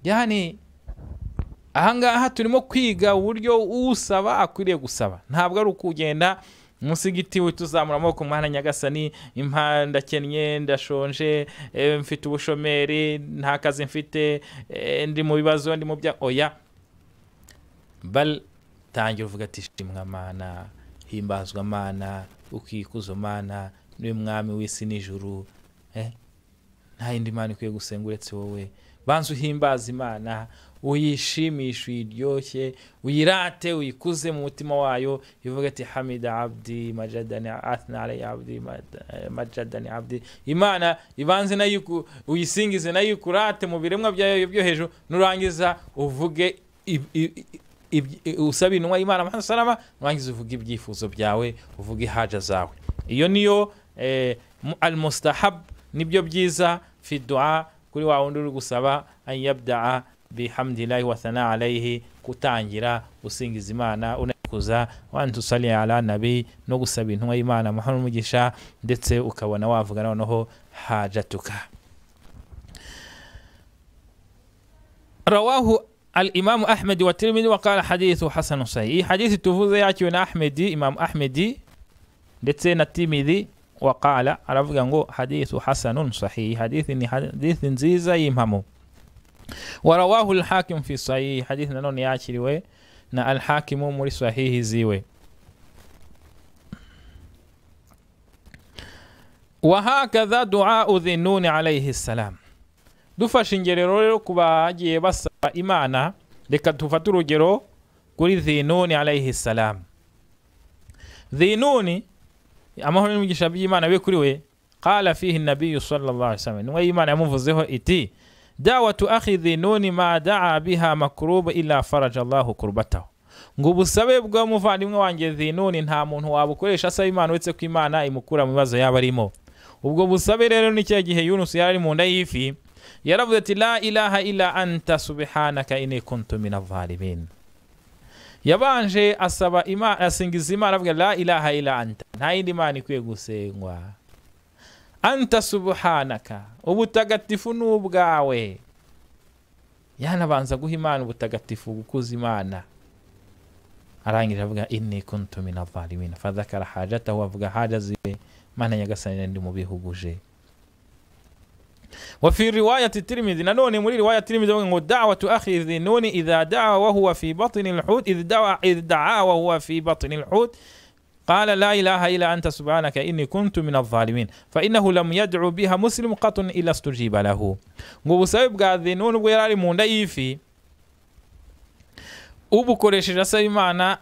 Yani ahangaha turimo kwiga uburyo usaba akwiriye gusaba, ntabwo ari ukugenda musigiti tuzamura amaboko, mwana Nyagasani impa, ndakennye, ndashonje, mfite ubushomeri, nta kazi mfite, ndi mu bibazo, ndi mu bya, oya, bal tangira uvuga ati shimwa Mana, himbazwa Mana, ukikuzo Mana, niwe mwami w'isi n'ijuru, nta yindi Mana ikwiye gusenga uretse wowe. Banza uhimbaza Imana, uyishimishe, uyiryoshye, uyirate, uyikuze mu mutima wayo. Ivuga ati hamida abdi majadani athna alayya abdi majadani abdi. Imana ibanze nayo uyisingize, nayo ikurate mu biremwa byayo byo hejuru. Nurangiza uvuge usabe intumwa y'Imana Muhammad salama, nurangiza uvuge ibyifuzo byawe, uvuge haja zawe. Iyo niyo almustahab, nibyo byiza fi du'a kuri wa wundi uri gusaba, an yabda'a bihamdillahi wa thana alayhi, kutangira usingiza Imana unakuza, wa antusalli ala nabi, no gusaba intumwa y'Imana amahoro n'umugisha, ndetse ukabona wavuga noneho hajatuka. Rawahu al-Imam Ahmad wa Tirmidhi wa qala hadithu hasan sahih. Hadithi tuvuze yakiwe na Ahmadi, Imam Ahmadi ndetse na Tirmidhi, wa qala, aravuga ngo hadithu hasanun sahih, hadithi ni hadithi nziza y'impamo. Wa rawahu al-Hakim fi sahih, hadithi nanone yakiriwe na al-Hakim muri sahihi ziwe. Wa hakadha du'a Dhinnuni alayhi salam. Dufashe ingerero rero kubagiye basaba Imana, reka tufate urugero kuri Dhinnuni alayhi salam. Dhinnuni amahoro n'imigisha by'Imana be kuri we, qala fihi an-nabiy sallallahu alayhi wasallam, niwe Imana yamuvuzeho iti da'watu akhi Dhinnuni ma da'a biha makrub illa faraja Allahu kurbatahu, ngo ubusabe bw'umuvandimwe wanjye Dhinnuni nta muntu wabukoresha asaba Imana uretse ko Imana imukura mu bibazo yaba arimo. Ubwo busabe rero ni cya gihe Yunus yari mu nda y'ifi, yaravuze ati la ilaha illa anta subhanaka inni kuntu minadh-dhalimin. Yabanje asaba Imana, asingiza Imana avuga la ilaha illa anta, nta yindi Imana ikwiye gusengwa, anta subhanaka, ubutagatifu n'ubwawe. Yanabanza guha Imana ubutagatifu, gukuza Imana, arangije avuga inni kuntu minadh-dhalimin, fadhakara hajatahu, avuga haja ziwe, Mana nyagasani ndi mu bihuguje. Wa fi riwayati Tirmidhi, nanone muri riwaya Tirmidhi ngo da'watu akhi Dhinnuni idha da'a wa huwa fi batni al-hut, idh da'a wa huwa fi batni al-hut qala la ilaha illa anta subhanaka inni kuntu min adh-dhalimin fa innahu lam yad'u biha muslim qatun illa istujiba lahu. Ngo busabe bwa Dhinnuni ubwo yari mu nda y'ifi ubukoresheje asaba Imana,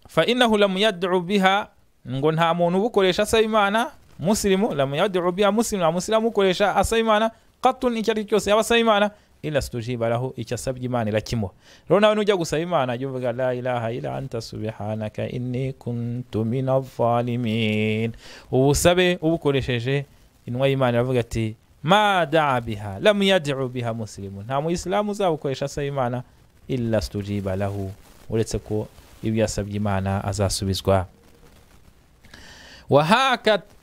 fa innahu lam yad'u biha, ngo nta muntu ubukoresha asaba Imana, muslimu lam yad'u biha muslimu, muslimu ukoresha asaba Imana qatun, icyo ari cyose yaba asaba Imana, illa stujiba lahu, icyo asabye Imana irakimuha. Rero nawe nujya gusaba Imana jya uvuga la ilaha illa anta subhanaka inni kuntu minadh-dhalimin. Ubusabe ubukoresheje, intumwa y'Imana iravuga ati ma da'a biha lam yad'u biha muslimu, nta muyisilamu uzabukoresha asaba Imana illa stujiba lahu, uretse ko ibyo yasabye Imana azasubizwa.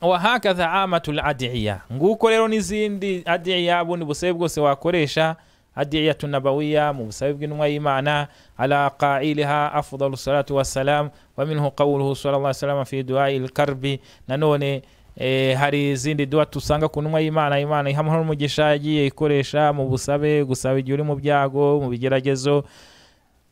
Wahakadha amatul adiya, nguko rero n'izindi adiya, bundi busabe bwose wakoresha, adiyatu nabawiya, mu busabe bw'intumwa y'Imana, ala qa'iliha afdalu salatu wassalam, wa minhu qawluhu sallallahu alayhi wasallam fi du'ai al-karbi. Nanone hari izindi dua tusanga ku ntumwa y'Imana, Imana iha amahoro n'umugisha, yagiye ikoresha mu busabe, gusaba igihe uri mu byago, mu bigeragezo,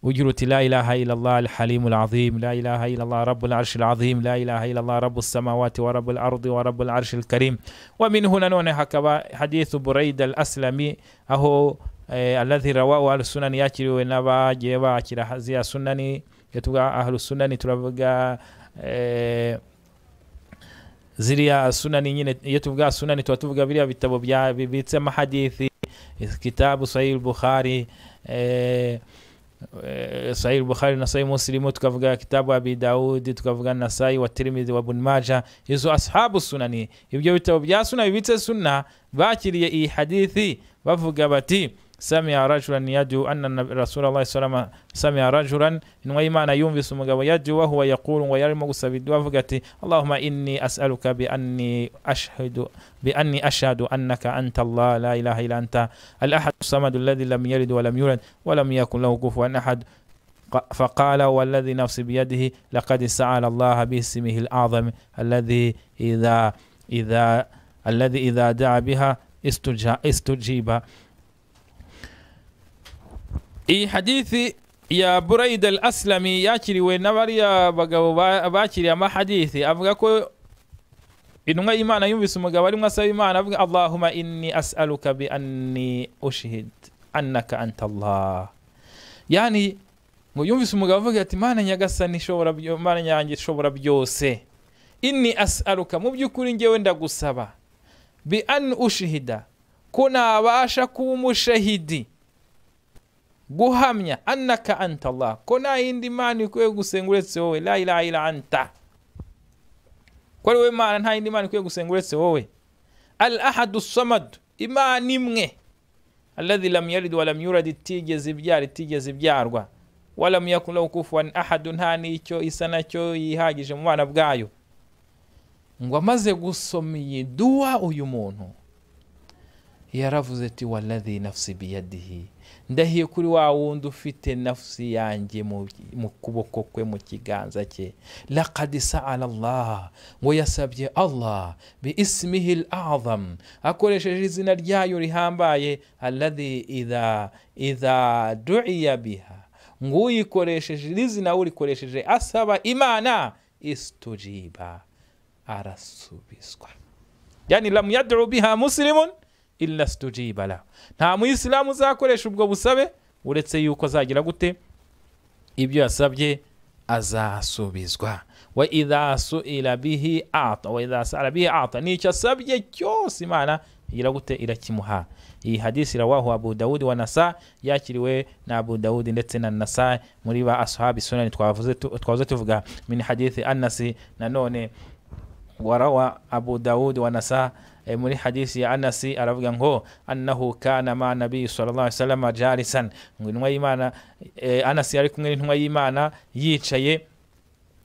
ugira uti la ilaha illa Allah al-halim al-azim, la ilaha illa Allah rabbul arsh al-azim, la ilaha illa Allah rabbus samawati wa rabbul ardi wa rabbul arsh al-karim. Wa minhu nanone hakaba hadithu Buraida al-Aslami, aho alladhi rawahu al-sunan, yakiriwe n'abagiye bakira haziya sunani, yatuga ahlu sunani, turavuga ziriya sunani nyine, iyo tuvuga sunani tuba tuvuga biriya bitabo bya bibitse amahadithi, kitabu Sahih al-Bukhari, Sahih al-Bukhari na Sahih Muslim, tukavuga kitabu Abi Daud, tukavuga Nasai wa Tirmidhi wa Ibn Majah, izo ashabu sunani, ibyo bitabo bya sunna bibitse sunna bakiriye iyi hadithi bavuga bati sami'a rajulan yadu anna Rasulullah sallallahu alayhi wasallam sami'a rajulan, inwa Imana yumvise umugabo yadu wa huwa yaqulu, wa yarimo gusaba idua avuga ati Allahumma inni as'aluka bi anni ashhadu annaka anta Allah la ilaha illa anta al-ahad as-samad alladhi lam yalid wa lam yulad wa lam yakun lahu kufuwan ahad. فقال والذي نفسي بيده لقد سأل الله باسمه الأعظم الذي إذا دعا بها استجيب. Iyi hadithi ya Buraida al-Aslami yakiriwe n'abariya bagabo bakiriye amahadithi, avuga ko intumwa y'Imana yumvise umugabo arimo asaba Imana avuga Allahumma inni as'aluka bi anni ushhid annaka anta Allah. Yani ngo yumvise umugabo avuga ati Mana nyagasani ishobora Mana yanjye ishobora byose, inni as'aluka, mu by'ukuri njyewe ndagusaba, bi an ushhida, ko nabasha kuba umushahidi, guhamya, annaka anta Allah, ko nta yindi Mana ikwiye gusenga uretse wowe, la ilaha illa anta, ko ari wowe Mana, nta yindi Mana ikwiye gusenga uretse wowe, al ahadu samad, Imana imwe, alladhi lam yalid wa lam yulad, itigeze ibyara itigeze ibyarwa, wa lam yakun lahu kufuwan ahad, nta n'icyo isa nacyo yihagije mu bana bwayo. Ngo amaze gusoma iyi dua uyu muntu yaravuze ati walladhi nafsi biyadihi, ndahiye kuri wa wundi ufite nafsi yanjye mu kuboko kwe, mu kiganza cye, laqad sa'ala Allah, ngo yasabye Allah bi ismihi al-a'zam, akoresheje izina ryayo rihambaye, alladhi idha du'iya biha, ngo uyikoresheje izina urikoresheje asaba Imana, istujiba, arasubizwa. Yani lam yad'u biha muslimun illa stujiba lahu, nta muyisilamu uzakoresha ubwo busabe uretse yuko azagira gute, ibyo yasabye azasubizwa. Wa idha su'ila bihi a'ta, wa idha sa'ala bihi a'ta, nicyo asabye cyose Imana igira gute, irakimuha. Iyi hadisi rawahu Abu Dawud wa Nasa, yakiriwe na Abu Dawud ndetse na Nasa muri ba ashabi sunani twavuze tuvuga min hadithi Anasi. Nanone warawa Abu Dawud wa Nasa muri hadisi ya Anasi aravuga ngo annahu kana ma nabi sallallahu alaihi wasallam jalisan, ngo intumwa y'Imana Anasi ari kumwe n'intumwa y'Imana yicaye,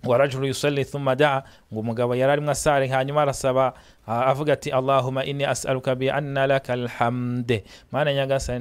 wa rajulu yusalli thumma da'a, ngo umugabo yari arimo asara hanyuma arasaba avuga ati Allahumma inni as'aluka bi anna laka alhamd, mana nyagasani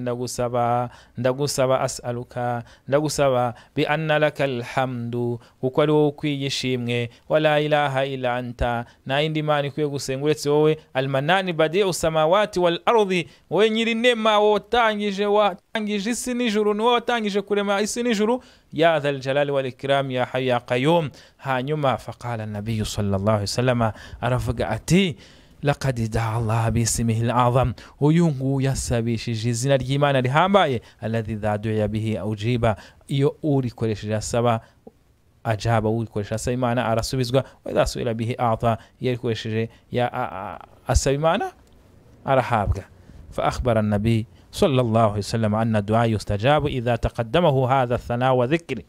ndagusaba as'aluka, ndagusaba bi anna laka alhamdu, kuko ari wowe ukwiye ishimwe, wala ilaha illa anta, nta yindi mana ikwiye gusenga uretse wowe, almanani badi'u samawati wal ardi, wowe nyiri nema, watangije isi n'ijuru, ni wowe watangije kurema isi n'ijuru, ya dhal jalali wal ikram ya hayy ya qayyum. Hanyuma faqala an-nabiy sallallahu alayhi wasallam aravuga ati laqad da'a Allah bismihi al-a'zam, uyu nguyu yasabishije izina ry'Imana rihambaye, alladhi idha du'iya bihi ujiba, iyo urikoresheje asaba ajaba, urikoresheje asaba Imana arasubizwa, wa idha su'ila bihi a'ta, iyo arikoresheje asaba Imana arahabwa. Fa akhbara an-nabiy sallallahu alayhi wasallam anna du'a yustajabu idha taqaddamahu hadha ath-thana wa dhikri.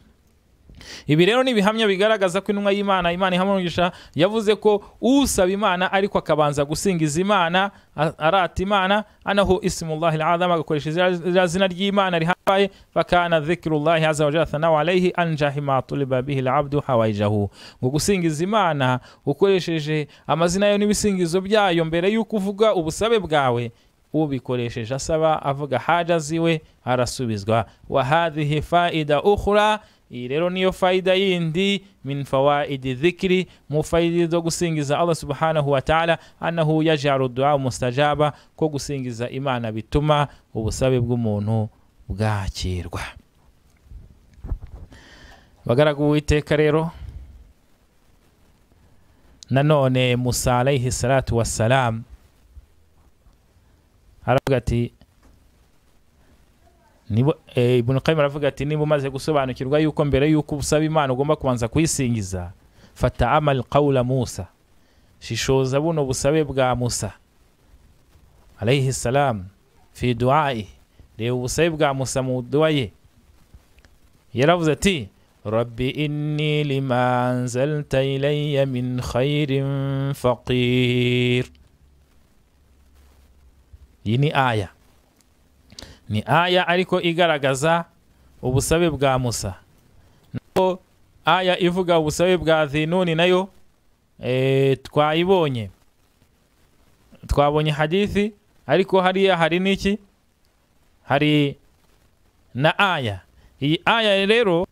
Ibi rero ni ibihamya bigaragaza ko intumwa y'Imana, Imana ihamugisha, yavuze ko usaba Imana ariko akabanza gusingiza Imana, arata Imana, anahu ismullahi al-azam, agakoresha izina ry'Imana rihambaye, fakana dhikrullahi azza wa jalla thanau alayhi anjahi ma tuliba bihi al-abdu hawaijahu. Ngo gusingiza Imana ukoresheje amazina yayo n'ibisingizo byayo mbere y'uko uvuga ubusabe bwawe, ubikoresheje asaba avuga haja ziwe arasubizwa. Wa hadhihi faida ukhra, iyi rero niyo faida yindi min fawaidi dhikri, mu faida zo gusingiza Allah subhanahu wa ta'ala, annahu yaj'alu du'a mustajaba, ko gusingiza Imana bituma ubusabe bw'umuntu bwakirwa. Bagaragu Uwiteka rero nanone Musa alayhi salatu wassalam aravuga ati Ibn Qayyim aravuga ati niba umaze gusobanukirwa yuko mbere yuko usaba Imana ugomba kubanza kuyisingiza, fata amal qawla Musa, shishoza buno busabe bwa Musa alayhi salam fi du'ai, reba ubusabe bwa Musa mu dua ye. Yaravuze ati rabbi inni lima anzalta ilayya min khairin faqir. Iyi ni aya, ni aya ariko igaragaza ubusabe bwa Musa. Naho aya ivuga ubusabe bwa Dhinuni nayo twayibonye, twabonye hadithi, ariko hariya hari niki, hari na aya. Iyi aya rero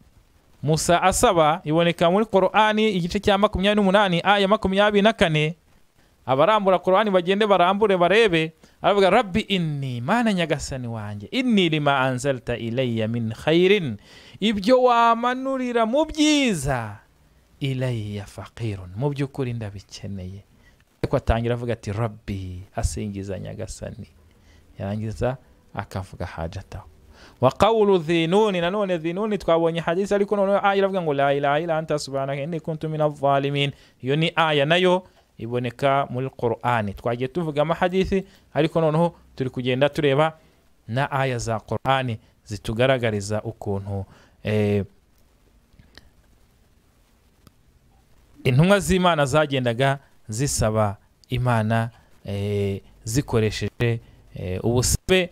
Musa asaba iboneka muri Qur'ani igice cya 28 aya 24. Abarambura Qur'ani bagende barambure barebe, aravuga rabbi inni, mana nyagasani wanjye, inni lima anzalta ilayya min khairin, ibyo wamanurira mu byiza, ilayya faqirun, mu by'ukuri ndabikeneye. Ariko atangira avuga ati rabbi, asingiza nyagasani, yarangiza akavuga hajataho. Wa qawlu dhinuni, nanone dhinuni twabonye hadisi, ariko none aya iravuga ngo la ilaha illa anta subhanaka inni kuntu minadh dhalimin. Iyo ni aya nayo iboneka muri Qur'ani. Twagiye tuvuga amahadithi, ariko noneho turi kugenda tureba na aya za Qur'ani zitugaragariza ukuntu intumwa z'Imana zagendaga zisaba Imana zikoresheje ubusabe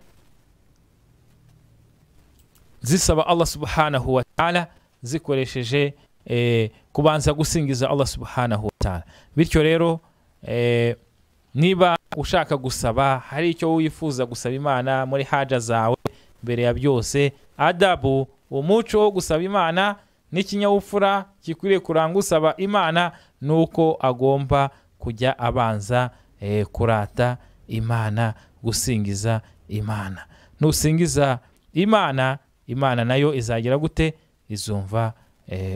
zisaba Allah subhanahu wa ta'ala, zikoresheje kubanza gusingiza Allah subhanahu wa ta'ala. Bityo rero niba ushaka gusaba, hari icyo wifuza gusaba Imana muri haja zawe, mbere ya byose adabu, umuco wo gusaba Imana n'ikinyabupfura gikwiriye kuranga usaba Imana, nuko agomba kujya abanza kurata Imana, gusingiza Imana. Nusingiza Imana, Imana nayo izagira gute? Izumva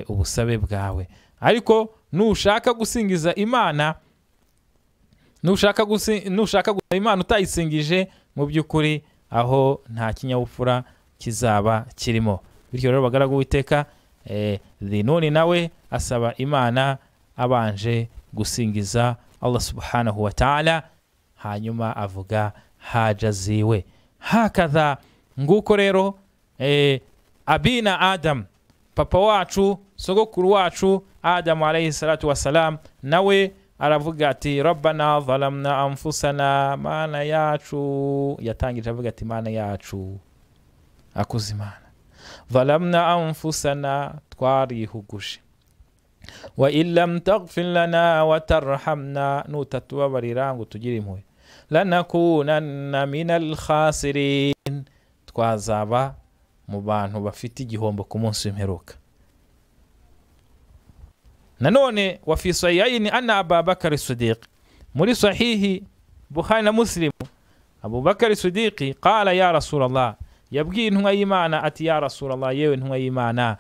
ubusabe bwawe. Ariko nushaka gusingiza Imana, nushaka gusaba Imana utayisingije, mu by'ukuri aho nta kinyabupfura kizaba kirimo. Bityo rero bagaragu Uwiteka, Dhinuni nawe asaba Imana abanje gusingiza Allah subhanahu wa ta'ala, hanyuma avuga haja ziwe. Hakadha, nguko rero abina Adam, papa wacu, sogokuru wacu Adam alayhi salatu wassalam, nawe aravuga ati rabbana zalamna anfusana, mana yacu. Yatangije avuga ati mana yacu, akuze Imana. Zalamna anfusana, twarihuguje. Wa illam taghfir lana wa tarhamna, nutatubabarira ngo tugire impuhwe, lanakunanna minal khasirin, twazaba mu bantu bafite igihombo ku munsi w'imperuka. Nanone wa fi sahihaini anna Abubakar Siddiq, muri sahihi Bukhari na Muslim, Abubakar Siddiq qala ya Rasulallah, yabwiye intumwa y'Imana ati ya Rasulallah, yewe intumwa y'Imana,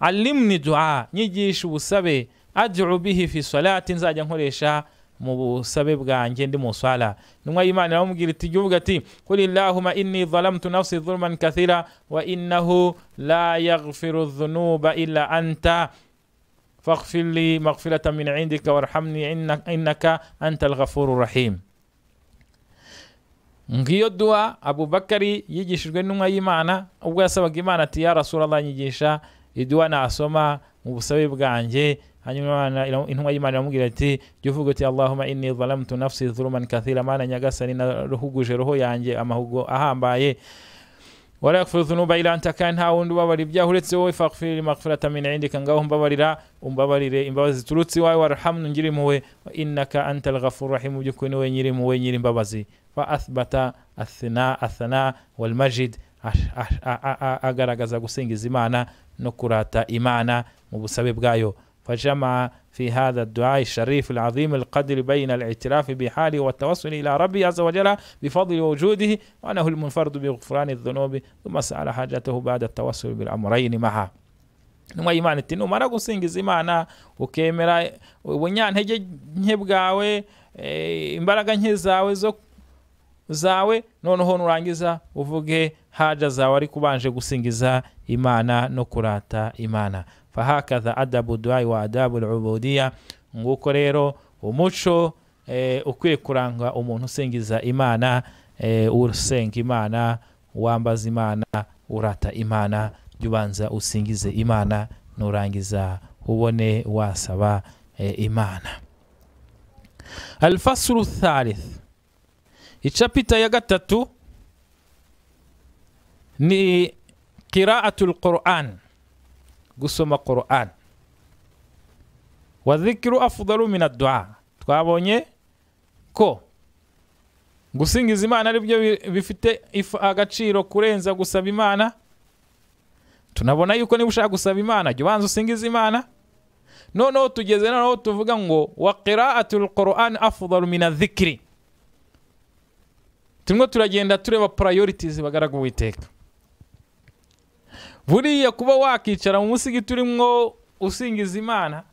allimni du'a, nyigisha ubusabe, ad'u bihi fi salati, nzajya nkoresha mu busabe bwanjye ndi mu swala. Intumwa y'Imana iramubwira iti jya uvuga ati qul illahumma inni zalamtu nafsi dhulman kathira wa innahu la yaghfiru dhunuba illa anta faghfir li maghfiratan min indika warhamni innaka antal ghafurur rahim. Ngiyo dua Abubakari yigishijwe n'intumwa y'Imana ubwo yasabaga Imana ati ya Rasulallah, nyigisha idua nasoma mu busabe bwanjye. Hanyuma intumwa y'Imana iramubwira ati jya uvuga uti Allahumma inni zalamtu nafsi dhulman kathira, mana nyagasani naruhuguje roho yanjye amahugo ahambaye, wala yaghfiru dhunuba illa anta, kandi nta wundi ubabarira ibyaha uretse wowe, faghfir li maghfiratan min indika, ngaho mbabarira, umbabarire imbabazi ziturutse iwawe, warhamni, ungire impuhwe, wa innaka antal ghafurur rahim, by'ukuri ni wowe nyiri impuhwe nyiri imbabazi. Fa athbata athana wal majid, agaragaza gusingiza Imana no kurata Imana mu busabe bwayo. فجمع في هذا الدعاء الشريف العظيم القدر بين الاعتراف بحاله والتوسل إلى ربه عز وجل بفضل وجوده وأنه المنفرد بغفران الذنوب، ثم سأل حاجته بعد التوسل بالأمرين معا. Intumwa y'Imana iti numara gusingiza Imana ukemera ubunyantege nke bwawe, imbaraga nke zawe zo zawe, noneho nurangiza uvuge haja zawe ariko ubanje gusingiza Imana no kurata Imana. Fahakadha adabu duai wa adabu al-ubudiyya, nguko rero umuco ukwiye kuranga umuntu usingiza Imana, usenga Imana, wambaza Imana, urata Imana. Jya ubanza usingize Imana, nurangiza ubone wasaba Imana. Al-faslu thalith, icapita ya gatatu ni qira'atul Qur'an, gusoma Qur'an. Wa dhikru afdalu min ad-du'a, twabonye ko gusingiza Imana ari byo bifite agaciro kurenza gusaba Imana. Tunabona yuko niba ushaka gusaba Imana jya ubanza usingize Imana. Noneho tugeze noneho tuvuga ngo wa qira'atul Qur'an afdalu min adh-dhikri. Turimo turagenda tureba priorities bagaragu Uwiteka. Buriya kuba wakicara mu musigiti urimo usingiza Imana,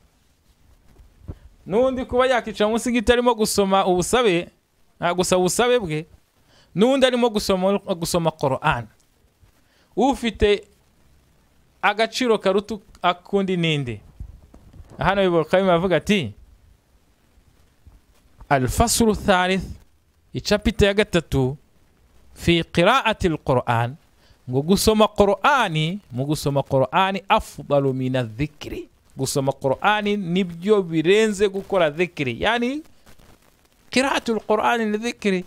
n'undi kuba yakicara mu musigiti arimo gusoma ubusabe, gusaba ubusabe bwe, n'undi arimo gusoma Qur'an, ufite agaciro karuta akundi ninde? Hano Ibn Qayyim avuga ati al-faslu thalith, icapita ya gatatu, fi qira'ati al-Qur'an, ngo gusoma Qur'ani, mu gusoma Qur'ani afdalu min adh-dhikri, gusoma Qur'ani nibyo birenze gukora dhikri. Yani qira'atu al-Qur'ani ni dhikri,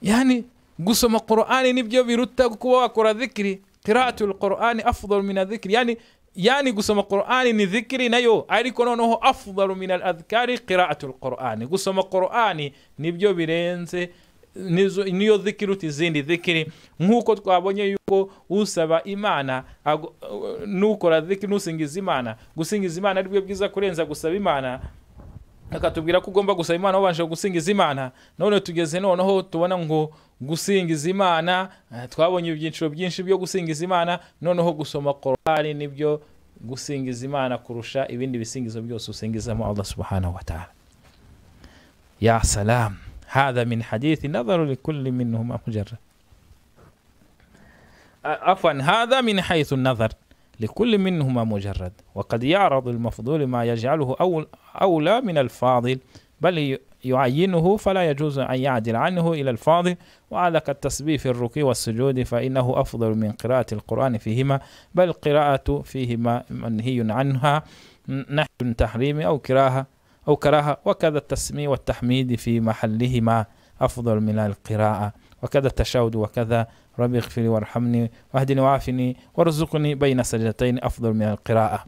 yani gusoma Qur'ani nibyo biruta kuba wakora dhikri. Qira'atul Qur'ani afdalu min adh-dhikri, yani gusoma Qur'ani ni dhikri nayo, ariko noneho afdalu min al-adhkari qira'atul Qur'ani. Gusoma Qur'ani nibyo birenze niyo dhikri uti izindi dhikri, nk'uko twabonye yuko usaba Imana nukora dhikri nusingiza Imana, gusingiza Imana aribyo byiza kurenza gusaba Imana. Akatubwira ko ugomba gusaba Imana wabanje gusingiza Imana. None tugeze noneho tubona ngo gusingiza Imana, twabonye ibyiciro byinshi byo gusingiza Imana, noneho gusoma Qur'ani nibyo gusingiza Imana kurusha ibindi bisingizo byose usingizamo Allah subhanahu wa ta'ala. Ya salam, hadha min hadithi nadharu likulli minhuma mujarrad, afwan, hadha min haythu an-nadhar لكل منهما مجرد، وقد يعرض المفضول ما يجعله أولى من الفاضل، بل يعينه فلا يجوز أن يعدل عنه إلى الفاضل. وعلى كالتسبيح في الركوع والسجود فإنه أفضل من قراءة القرآن فيهما، بل القراءة فيهما منهي عنها نحو تحريم أو كراهة، وكذا التسميع والتحميد في محلهما أفضل من القراءة، وكذا التشهد، وكذا ربي اغفر لي وارحمني واهدني وعافني وارزقني بين سجدتين أفضل من القراءة.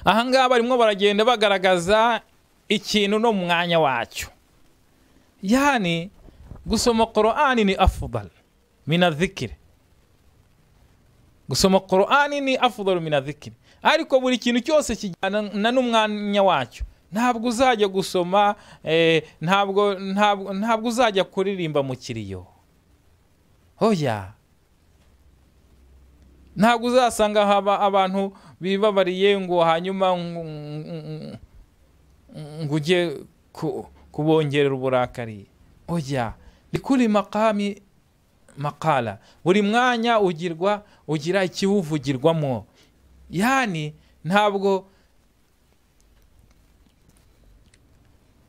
Ahangaha barimo baragenda bagaragaza ikintu no mwanya wacyo. Yani gusoma Qur'ani ni afdal min adh-dhikr, gusoma Qur'ani ni afdal min adh-dhikr, ariko buri kintu cyose kijyana n'umwanya wacyo. Ntabwo uzajya gusoma, ntabwo uzajya kuririmba mu kiriyo. Oya, ntabwo uzasanga haba abantu bibabariye ngo hanyuma ngo ujye kubongerera uburakari. Oya, likuli maqami maqala, buri mwanya ugira ikiwuvugirwamo. Yani ntabwo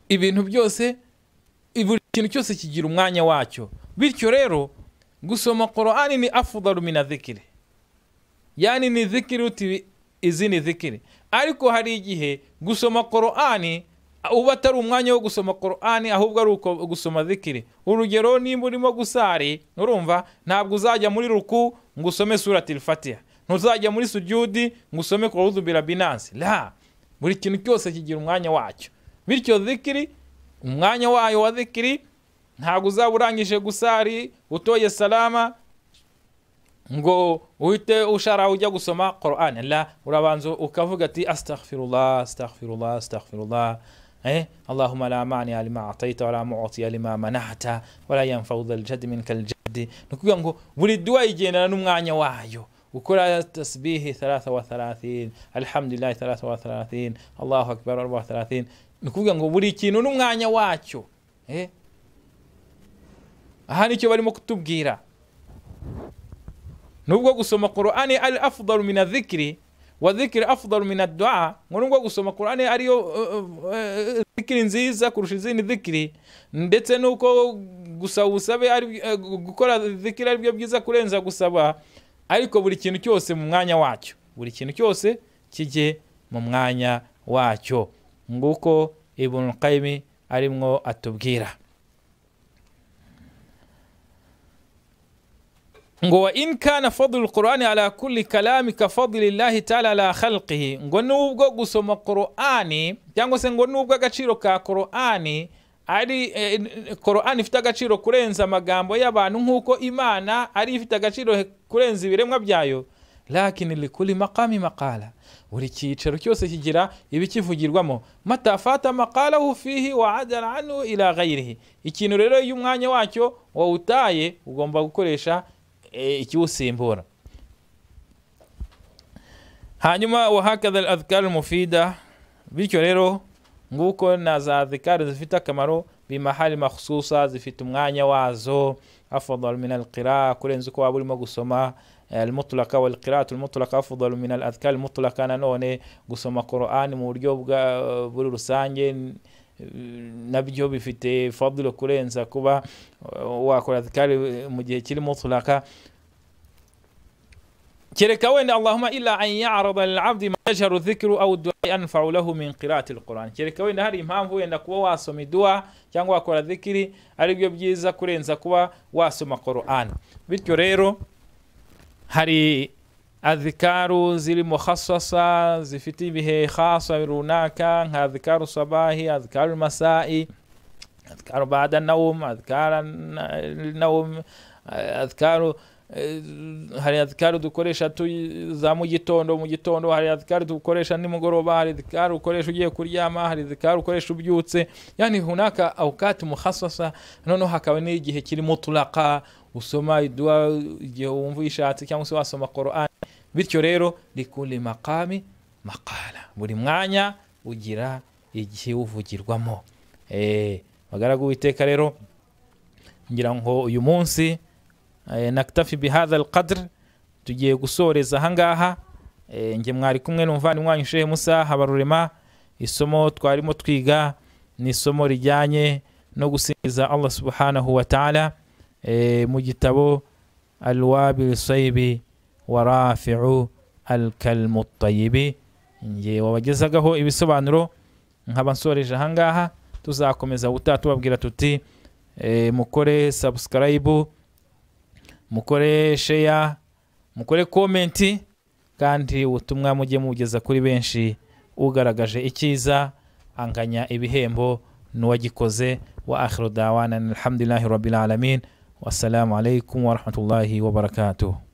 ibintu byose, buri kintu cyose kigira umwanya wacyo. Bityo rero gusoma Qur'ani ni afdalu min adh-dhikri, yani ni dhikri uti izindi dhikri, ariko hari igihe gusoma Qur'ani uba atari umwanya wo gusoma Qur'ani, ahubwo ari uko gusoma dhikri. Urugero, nimba urimo gusari, urumva ntabwo uzajya muri ruku ngo usome suratul Fatiha, ntuzajya muri sujudi ngo usome qul birabinasi. La, buri kintu cyose kigira umwanya wacyo. Bityo dhikri, umwanya wayo wa dhikri, ntabwo uzaba urangije gusari utoye salama ngo uhite ushara ujya gusoma Qur'an. La, urabanza ukavuga ati astaghfirullah astaghfirullah astaghfirullah, Allahumma la mani lima a'tayta wa la mu'tiya lima mana'ta wa la yanfa'u dhal jaddi minkal jaddi. Nukuvuga ngo buri dua igendana n'umwanya wayo. Ukora tasbihi 33, alhamdulillah 33, Allahu akbar 34. Nukuvuga ngo buri kintu n'umwanya wacyo. Aha nicyo barimo kutubwira. Nubwo gusoma Qur'ani ari afdalu min adh-dhikri wa dhikri afdalu min ad-du'a, ngo nubwo gusoma Qur'ani ariyo dhikri nziza kurusha izindi dhikri, ndetse nuko gusaba ubusabe ari gukora dhikri ari byo byiza kurenza gusaba, ariko buri kintu cyose mu mwanya wacyo, buri kintu cyose kijye mu mwanya wacyo. Nguko Ibn Qayyim arimwo atubwira ngo wa in kana fadlu al-Qur'ani ala kulli kalami ka fadli Allahi ta'ala ala khalqihi, ngo nubwo gusoma Qur'ani cyangwa se ngo nubwo agaciro ka Qur'ani ari Qur'ani ifite agaciro kurenza amagambo y'abantu nkuko Imana ari ifite agaciro kurenza ibiremwa byayo, lakini likulli maqami maqala, buri cyicaro cyose kigira ibikivugirwamo. Matafata maqalahu fihi wa adala anhu ila ghayrihi, ikintu rero iyo umwanya wacyo wawutaye ugomba gukoresha ikiwusimbura. Hanyuma wa hakadha al-adhkar al-mufida, bityo rero nguko na za adhkar zifite akamaro bimahali makhsusa, zifite umwanya wazo, afdal min al-qira'a, kurenza uko waba urimo gusoma al-mutlaqa wal qira'atu al-mutlaqa afdal min al-adhkar al-mutlaqa. Nanone gusoma Qur'an mu buryo bwa buri rusange nabyo bifite fadlu kurenza kuba wakora adhkar mu gihe kiri mutlaqa. Kereka wenda Allahumma illa an ya'rada lil-'abdi ma yajharu dhikru aw du'a anfa'u lahu min qira'ati al-Qur'an. Kereka wenda hari impamvu wenda kuba wasoma idua cyangwa wakora dhikri ari byo byiza kurenza kuba wasoma Qur'an. Bityo rero Hari adhikaru ziri mukhassasa, zifite ibihe khasa runaka, nka adhikaru sabahi, adhikaru masai, adhikaru ba'da naum, adhikaru naum, adhikaru, hari adhikaru dukoresha za mu gitondo, hari adhikaru dukoresha nimugoroba, hari adhikaru ukoresha ugiye kuryama, hari adhikaru ukoresha ubyutse. Yani hunaka awqat mukhassasa. Noneho hakaba n'igihe kiri mutlaqa, usoma idua igihe wumva uyishatse cyangwa se wasoma Qur'an. Bityo rero likuli maqami maqala, buri mwanya ugira igihe uvugirwamo. Bagaragu Uwiteka rero ngira ngo uyu munsi naktafi bihadha alqadr, tugiye gusoreza ahangaha. Nge mwari kumwe n'umuvandimwe wanyu Sheikh Musa Habarurema. Isomo twarimo twiga ni isomo rijyanye no gusingiza Allah subhanahu wa ta'ala, mu gitabo Alwabil Sayyibi wa Rafi'u Al-Kalmu Tayyibi. Nge wabagezagaho ibisobanuro, nkaba nsoreje ahangaha. Tuzakomeza ubutaha tubabwira tuti mukore subscribe, mukore share, mukore comment, kandi ubutumwa mujye mugeza kuri benshi. Ugaragaje icyiza anganya ibihembo n'uwagikoze. Wa akhiru da'wana alhamdulillahi rabbil alamin, wassalamu alaykum wa rahmatullahi wa barakatuh.